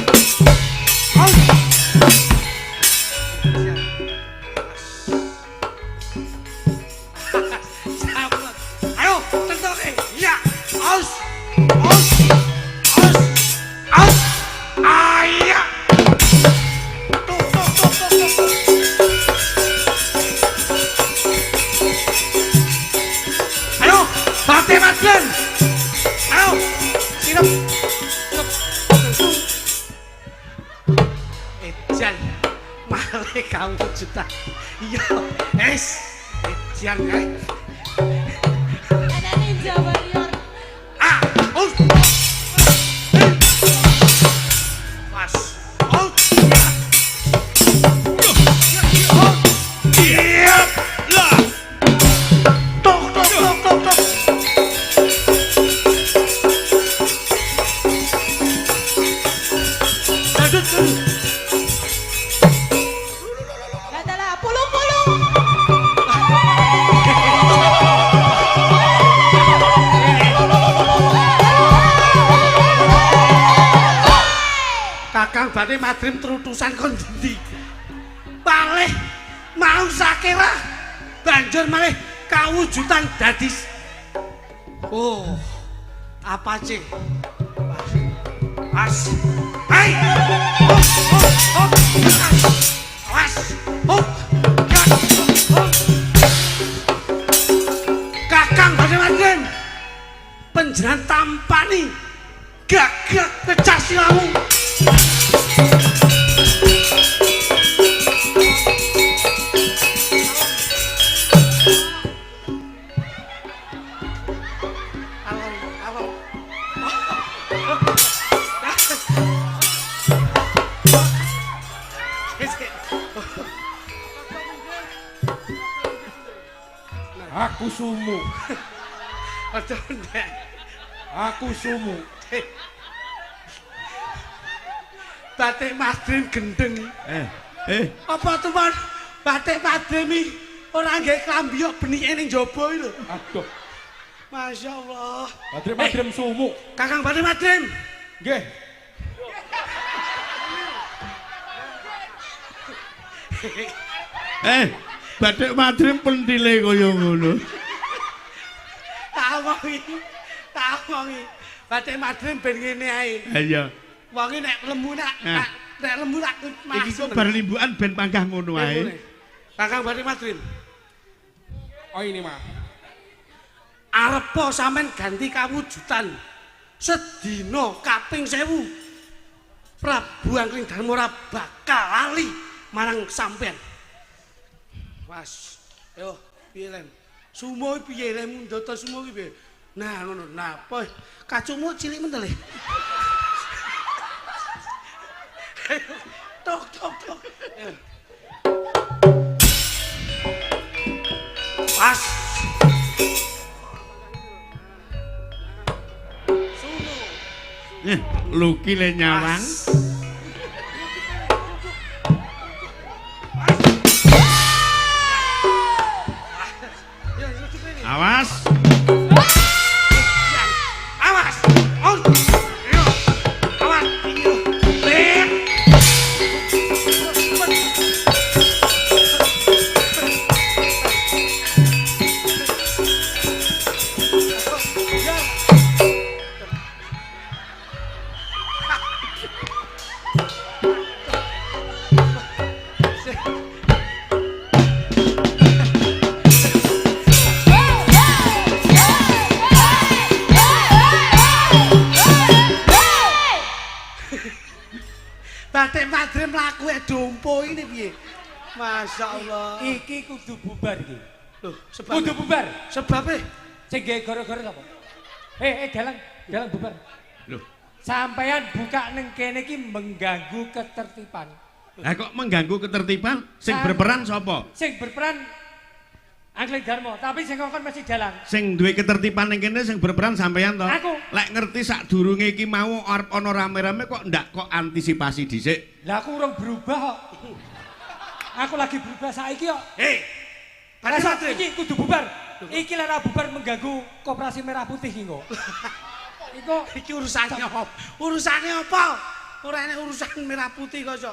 Ayo, tentoke. Ya. Aus! Aus! Aus! Aus! Ayah. Tuk tuk tuk tuk tuk. Ayo, Batik Madrim. Ayo, sirep. Sirep. Ejan, malih kawujudan. Iya, es. Ejan kae. Ana Ninja Warrior. Ah, us. Was. Out. Iya. Lah. Tok tok tok tok tok. Lanjut, lanjut. Lah dalah pulung-pulung. Kakang Batik Madrim trutusan kon ndi? Palih mau Sakira banjur malih kawujudan dadi. Oh, apa sih? As. Hei! Oh, oh, oh. As. Oh. Ya. Oh. Kakang Batik Madrim panjenengan tampani gagak pecah silamu. Alon, alon. Aku sumu. Aja ndek. Aku sumu. Batik Madrim gendeng. Eh. Apa tuan? Batik Madrim iki ora nggae klambi kok benike ning jaba iki lho. Aduh. Masya Allah. Batik Madrim sumu. Kakang Batik Madrim. Nggih. Eh, Batik Madrim pentile kaya ngono. Tak omongi. Tak omongi. Batik Madrim ben ngene ae. Ha iya. Wong iki nek lemu nak Eh. nek lemu tak Iki kok bar limbukan ben panggah ngono ae. Kakang Batik Madrim. Oh ini mah. Arepa sampean ganti kawujudan sedina kaping 1000. Prabu Angling Darma ora bakal lali marang sampean. Was. Yo, piye lem? Sumo iki piye lem ndata sumo iki piye? Nah, ngono. Nah, apa kacumu cilik mentel e. Tok tok tok. Was. Sumo. Eh, Luki le nyawang. Ya, lucu ini. Awas. Awas. On. Yo. Awas. Iki lho. Lek. Batik Madrim mlaku e dompo ini piye? Masya Allah. Iki kudu bubar iki. Loh, sebab Kudu bubar. Sebabe Sing gawe gara-gara sapa? Dalang, dalang bubar. Loh, Sampean buka ning kene iki mengganggu ketertiban. lah kok mengganggu ketertiban? Sing berperan sapa? Sing berperan Angling Darmo, tapi sing ngongkon mesti dalang. Sing duwe ketertiban ning kene sing berperan sampeyan to. Aku. Lek ngerti sadurunge iki mau arep ana rame-rame kok ndak kok antisipasi dhisik. Lah aku urung berubah kok. Aku lagi berubah saiki kok. Hei. Rasa iki kudu bubar. Iki lek ora bubar mengganggu koperasi merah putih iki kok. Iku iki urusane apa? Urusane apa? Ora enek urusan merah putih kok iso.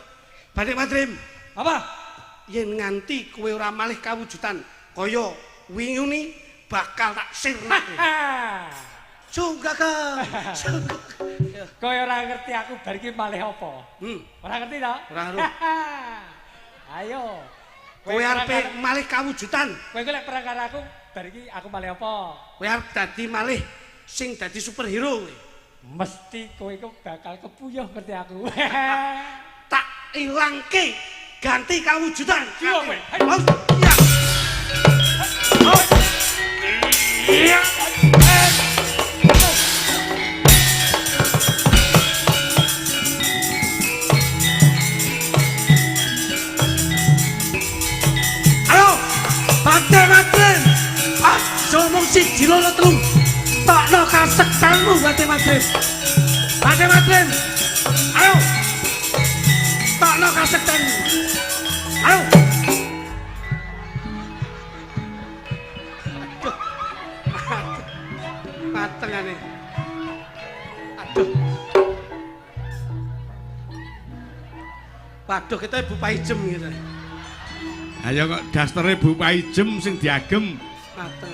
Batik Madrim. Apa? Yen nganti kowe ora malih kawujudan kaya winguni bakal tak sirnake. Sunggaga. Kowe ora ngerti aku bar iki malih apa? Ora ngerti to? Ora ngerti. Ayo. Kowe arepe malih kawujudan. Kowe iki lek perang karo aku bar iki aku malih apa? Kowe arep dadi malih sing dadi superhero kowe. Mesti kowe iku bakal kepuyuh ngerti aku. Tak ilangke ganti kawujudan. Jiwa kowe. Ya. Iya. Ayo, Batik Madrim. Aja mung siji loro telu. Tokno kasektanmu Batik Madrim. Batik Madrim. Ayo. Tokno kasektanmu. Ayo. Matengane. Aduh. Waduh, kita Bu Paijem gitu. Ayo kok dastere Bu Paijem sing diagem. Mateng.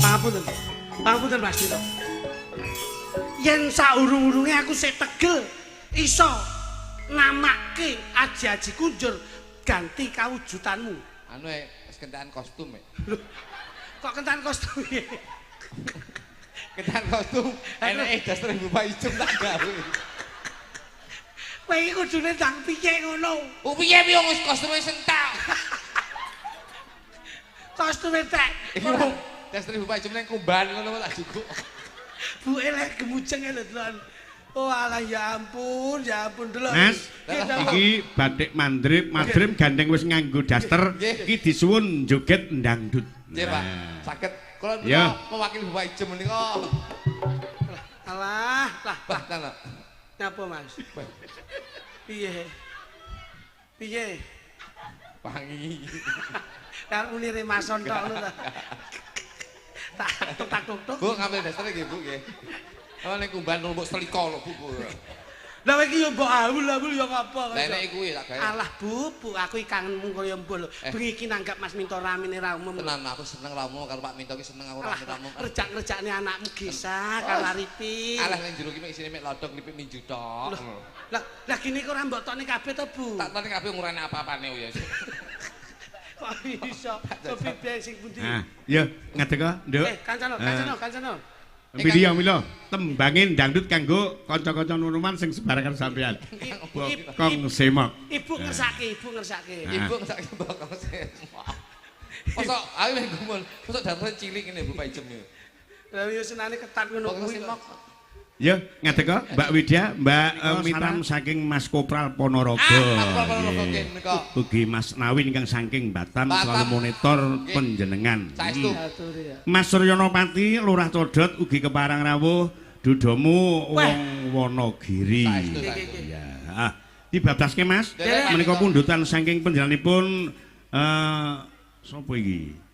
Pangapunten. Pangapunten Mas Dito. Yen saurung-urunge aku sik tegel iso namake aji-aji kunjur ganti kawujudanmu. Anu wis kentekan kostum e. Lho, kok kentekan kostum e? Kentekan kostum eneke dastere Bu Paijem tak gawe. Kowe iki kudune ndang piye ngono? Oh piye piye wis kostume sentak. Kostume tek. Iku dastere Bu Paijem nang kumbahan ngono tak jukuk. Bu elek gemujeng lho delok. Oh alah ya ampun delok. Mas, iki batik mandrip, madrim gandeng wis nganggo daster, iki disuwun joget ndangdut. Nggih, Pak. Saged kula menika mewakili Bu Paijem menika. Alah, lah, lah. Nyapa, Mas? Piye? Piye? Wangi. Karo muni remason tok ngono ta. Tak tuk tak tuk. Bu ngambil dastere nggih, Bu nggih. Oh ning kumbahan mbok selika lho, Bu. Lah kowe iki yo mbok awul-awul yo ngapa. Lah nek iku ya tak gawe. Alah, Bu, Bu, aku iki kangenmu kaya mbok lho. Bengi iki nanggap Mas Minto ramene ra umum. Tenan aku seneng ra umum karo Pak Minto iki seneng aku rame ra umum. Rejak-rejakne anakmu Gesa karo Arifin. Alah ning jero iki mek isine mek lodok lipik minju tok. Lah, lah gini kok ora mbok tokne kabeh to, Bu? Tak tokne kabeh ngurane apa-apane ya. Kok iso? Cobi sing pundi? Ah, ya ngadeg, Nduk. Kancano, kancano, kancano. Pilih mila tembange dangdut kanggo kanca-kanca nunuman sing sebarakan sampean. Bokong semok. Ibu ngersake, ibu ngersake. Ibu ngersake bokong semok. Mosok ayo meh gumun, mosok dasare cilik ngene Bu Paijem iki. Lah yo senane ketat ngono kuwi. Ya, ngadeg Mbak Widya, Mbak Mitam saking Mas Kopral Ponorogo. Ah, Mas Kopral Ponorogo. Ugi Mas Nawin ingkang saking Batam selalu monitor panjenengan. Mas Suryono Pati, Lurah Codot ugi keparang rawuh dudomu wong Wonogiri. Ya, ah, dibablaske Mas. Menika pundutan saking panjenenganipun sapa iki?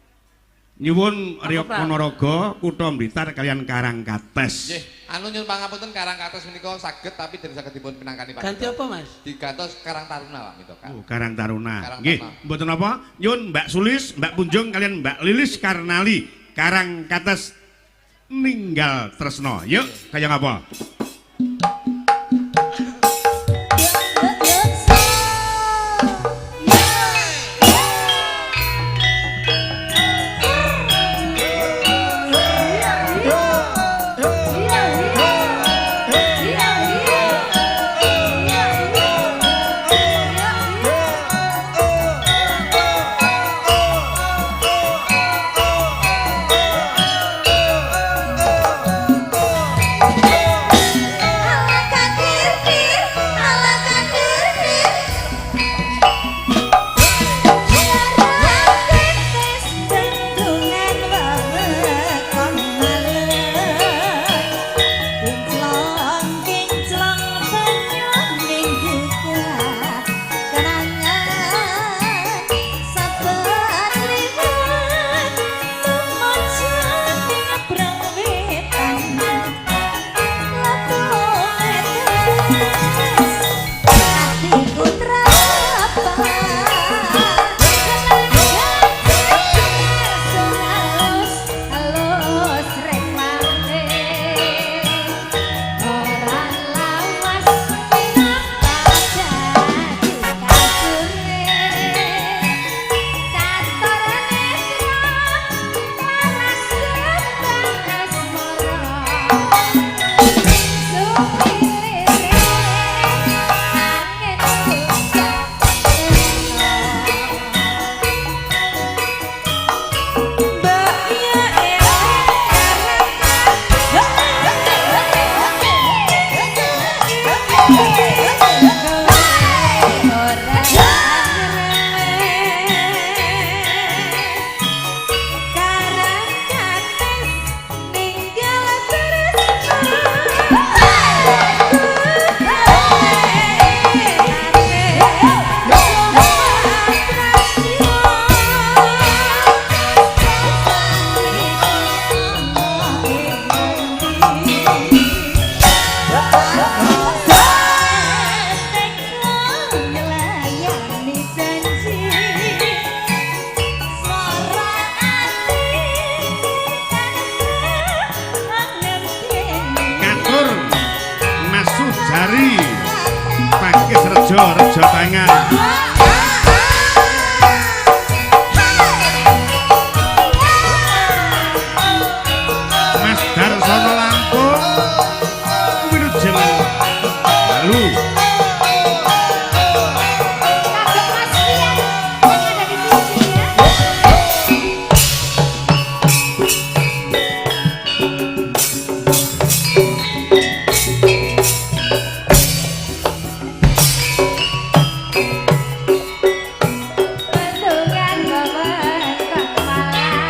Nyuwun Reog Ponorogo, Kutha Blitar kalian Karangkates. Nggih, anu nyuwun pangapunten Karangkates menika saged tapi dereng saged dipun pinangkani Pak. Ganti apa, Mas? Digantos Karang Taruna Pak minta. Oh, Karang Taruna. Nggih, mboten napa? Nyuwun Mbak Sulis, Mbak Punjung kalian Mbak Lilis Karnali, Karangkates ninggal tresno. Yuk, kaya ngapa? Yeah. Duwojo Rejo Tangan. Mas Darsono Lampung wilujeng dalu. Kagem Mas Rian yang ada di sini ya. Bendungan wewengkon Malang,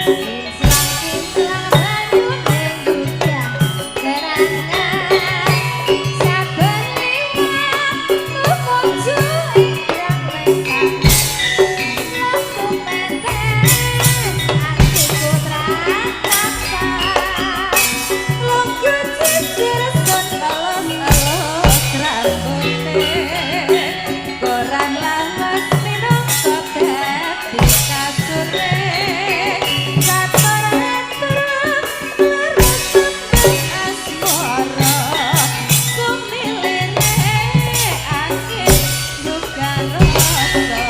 kinclong-kinclong banyune gudang gerangan. Saben liwat tumuju ing Grang Wetan, laku mentes atiku tratapa. Lungguh jujur sun elus-elus rambute, koran lawas minangka dadi kasure. Katur-atur leres tembang asmara, sumilire angin duka rasa.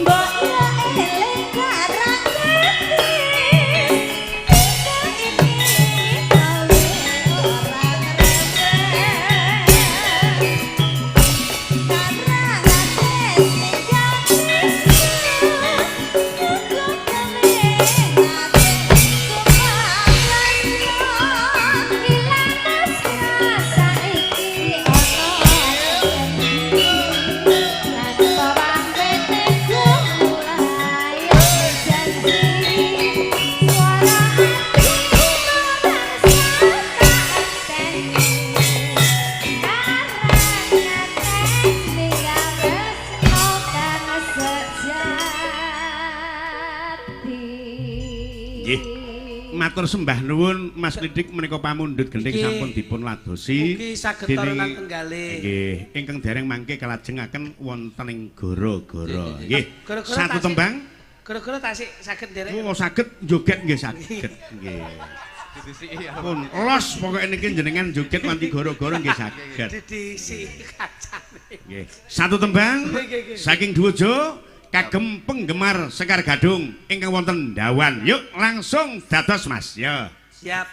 Mbok yo eling karang ati, iki gawe ora ngrembeng. Karang ates ninggal tresno, muga kene ati kumaplasno. Ilang tresna saiki ana ing endi, tanpa pamit tega mulai janji. Suara ati tansah tak enteni, karang ates ninggal tresno kang sejati. Nggih. Matur sembah nuwun Mas Lidik menika pamundhut gendhing Nggih. sampun dipun ladosi. Mugi saged Dening- torenan tenggalih. Nggih, ingkang dereng mangke kalajengaken wonten ing goro-goro. Nggih. Goro-goro Satu tasik. tembang. Gara-gara tasik saged nderek. Oh, saged joget nggih saged. Nggih. Didisiki ya. Pun los pokoke niki jenengan joget nganti goro-goro nggih saged. Didisi kacane. Nggih. Satu tembang Nggih, nggih, nggih. saking Duwojo kagem penggemar Sekar Gadung ingkang wonten Dawan. Yuk langsung dados Mas. Ya. Siap.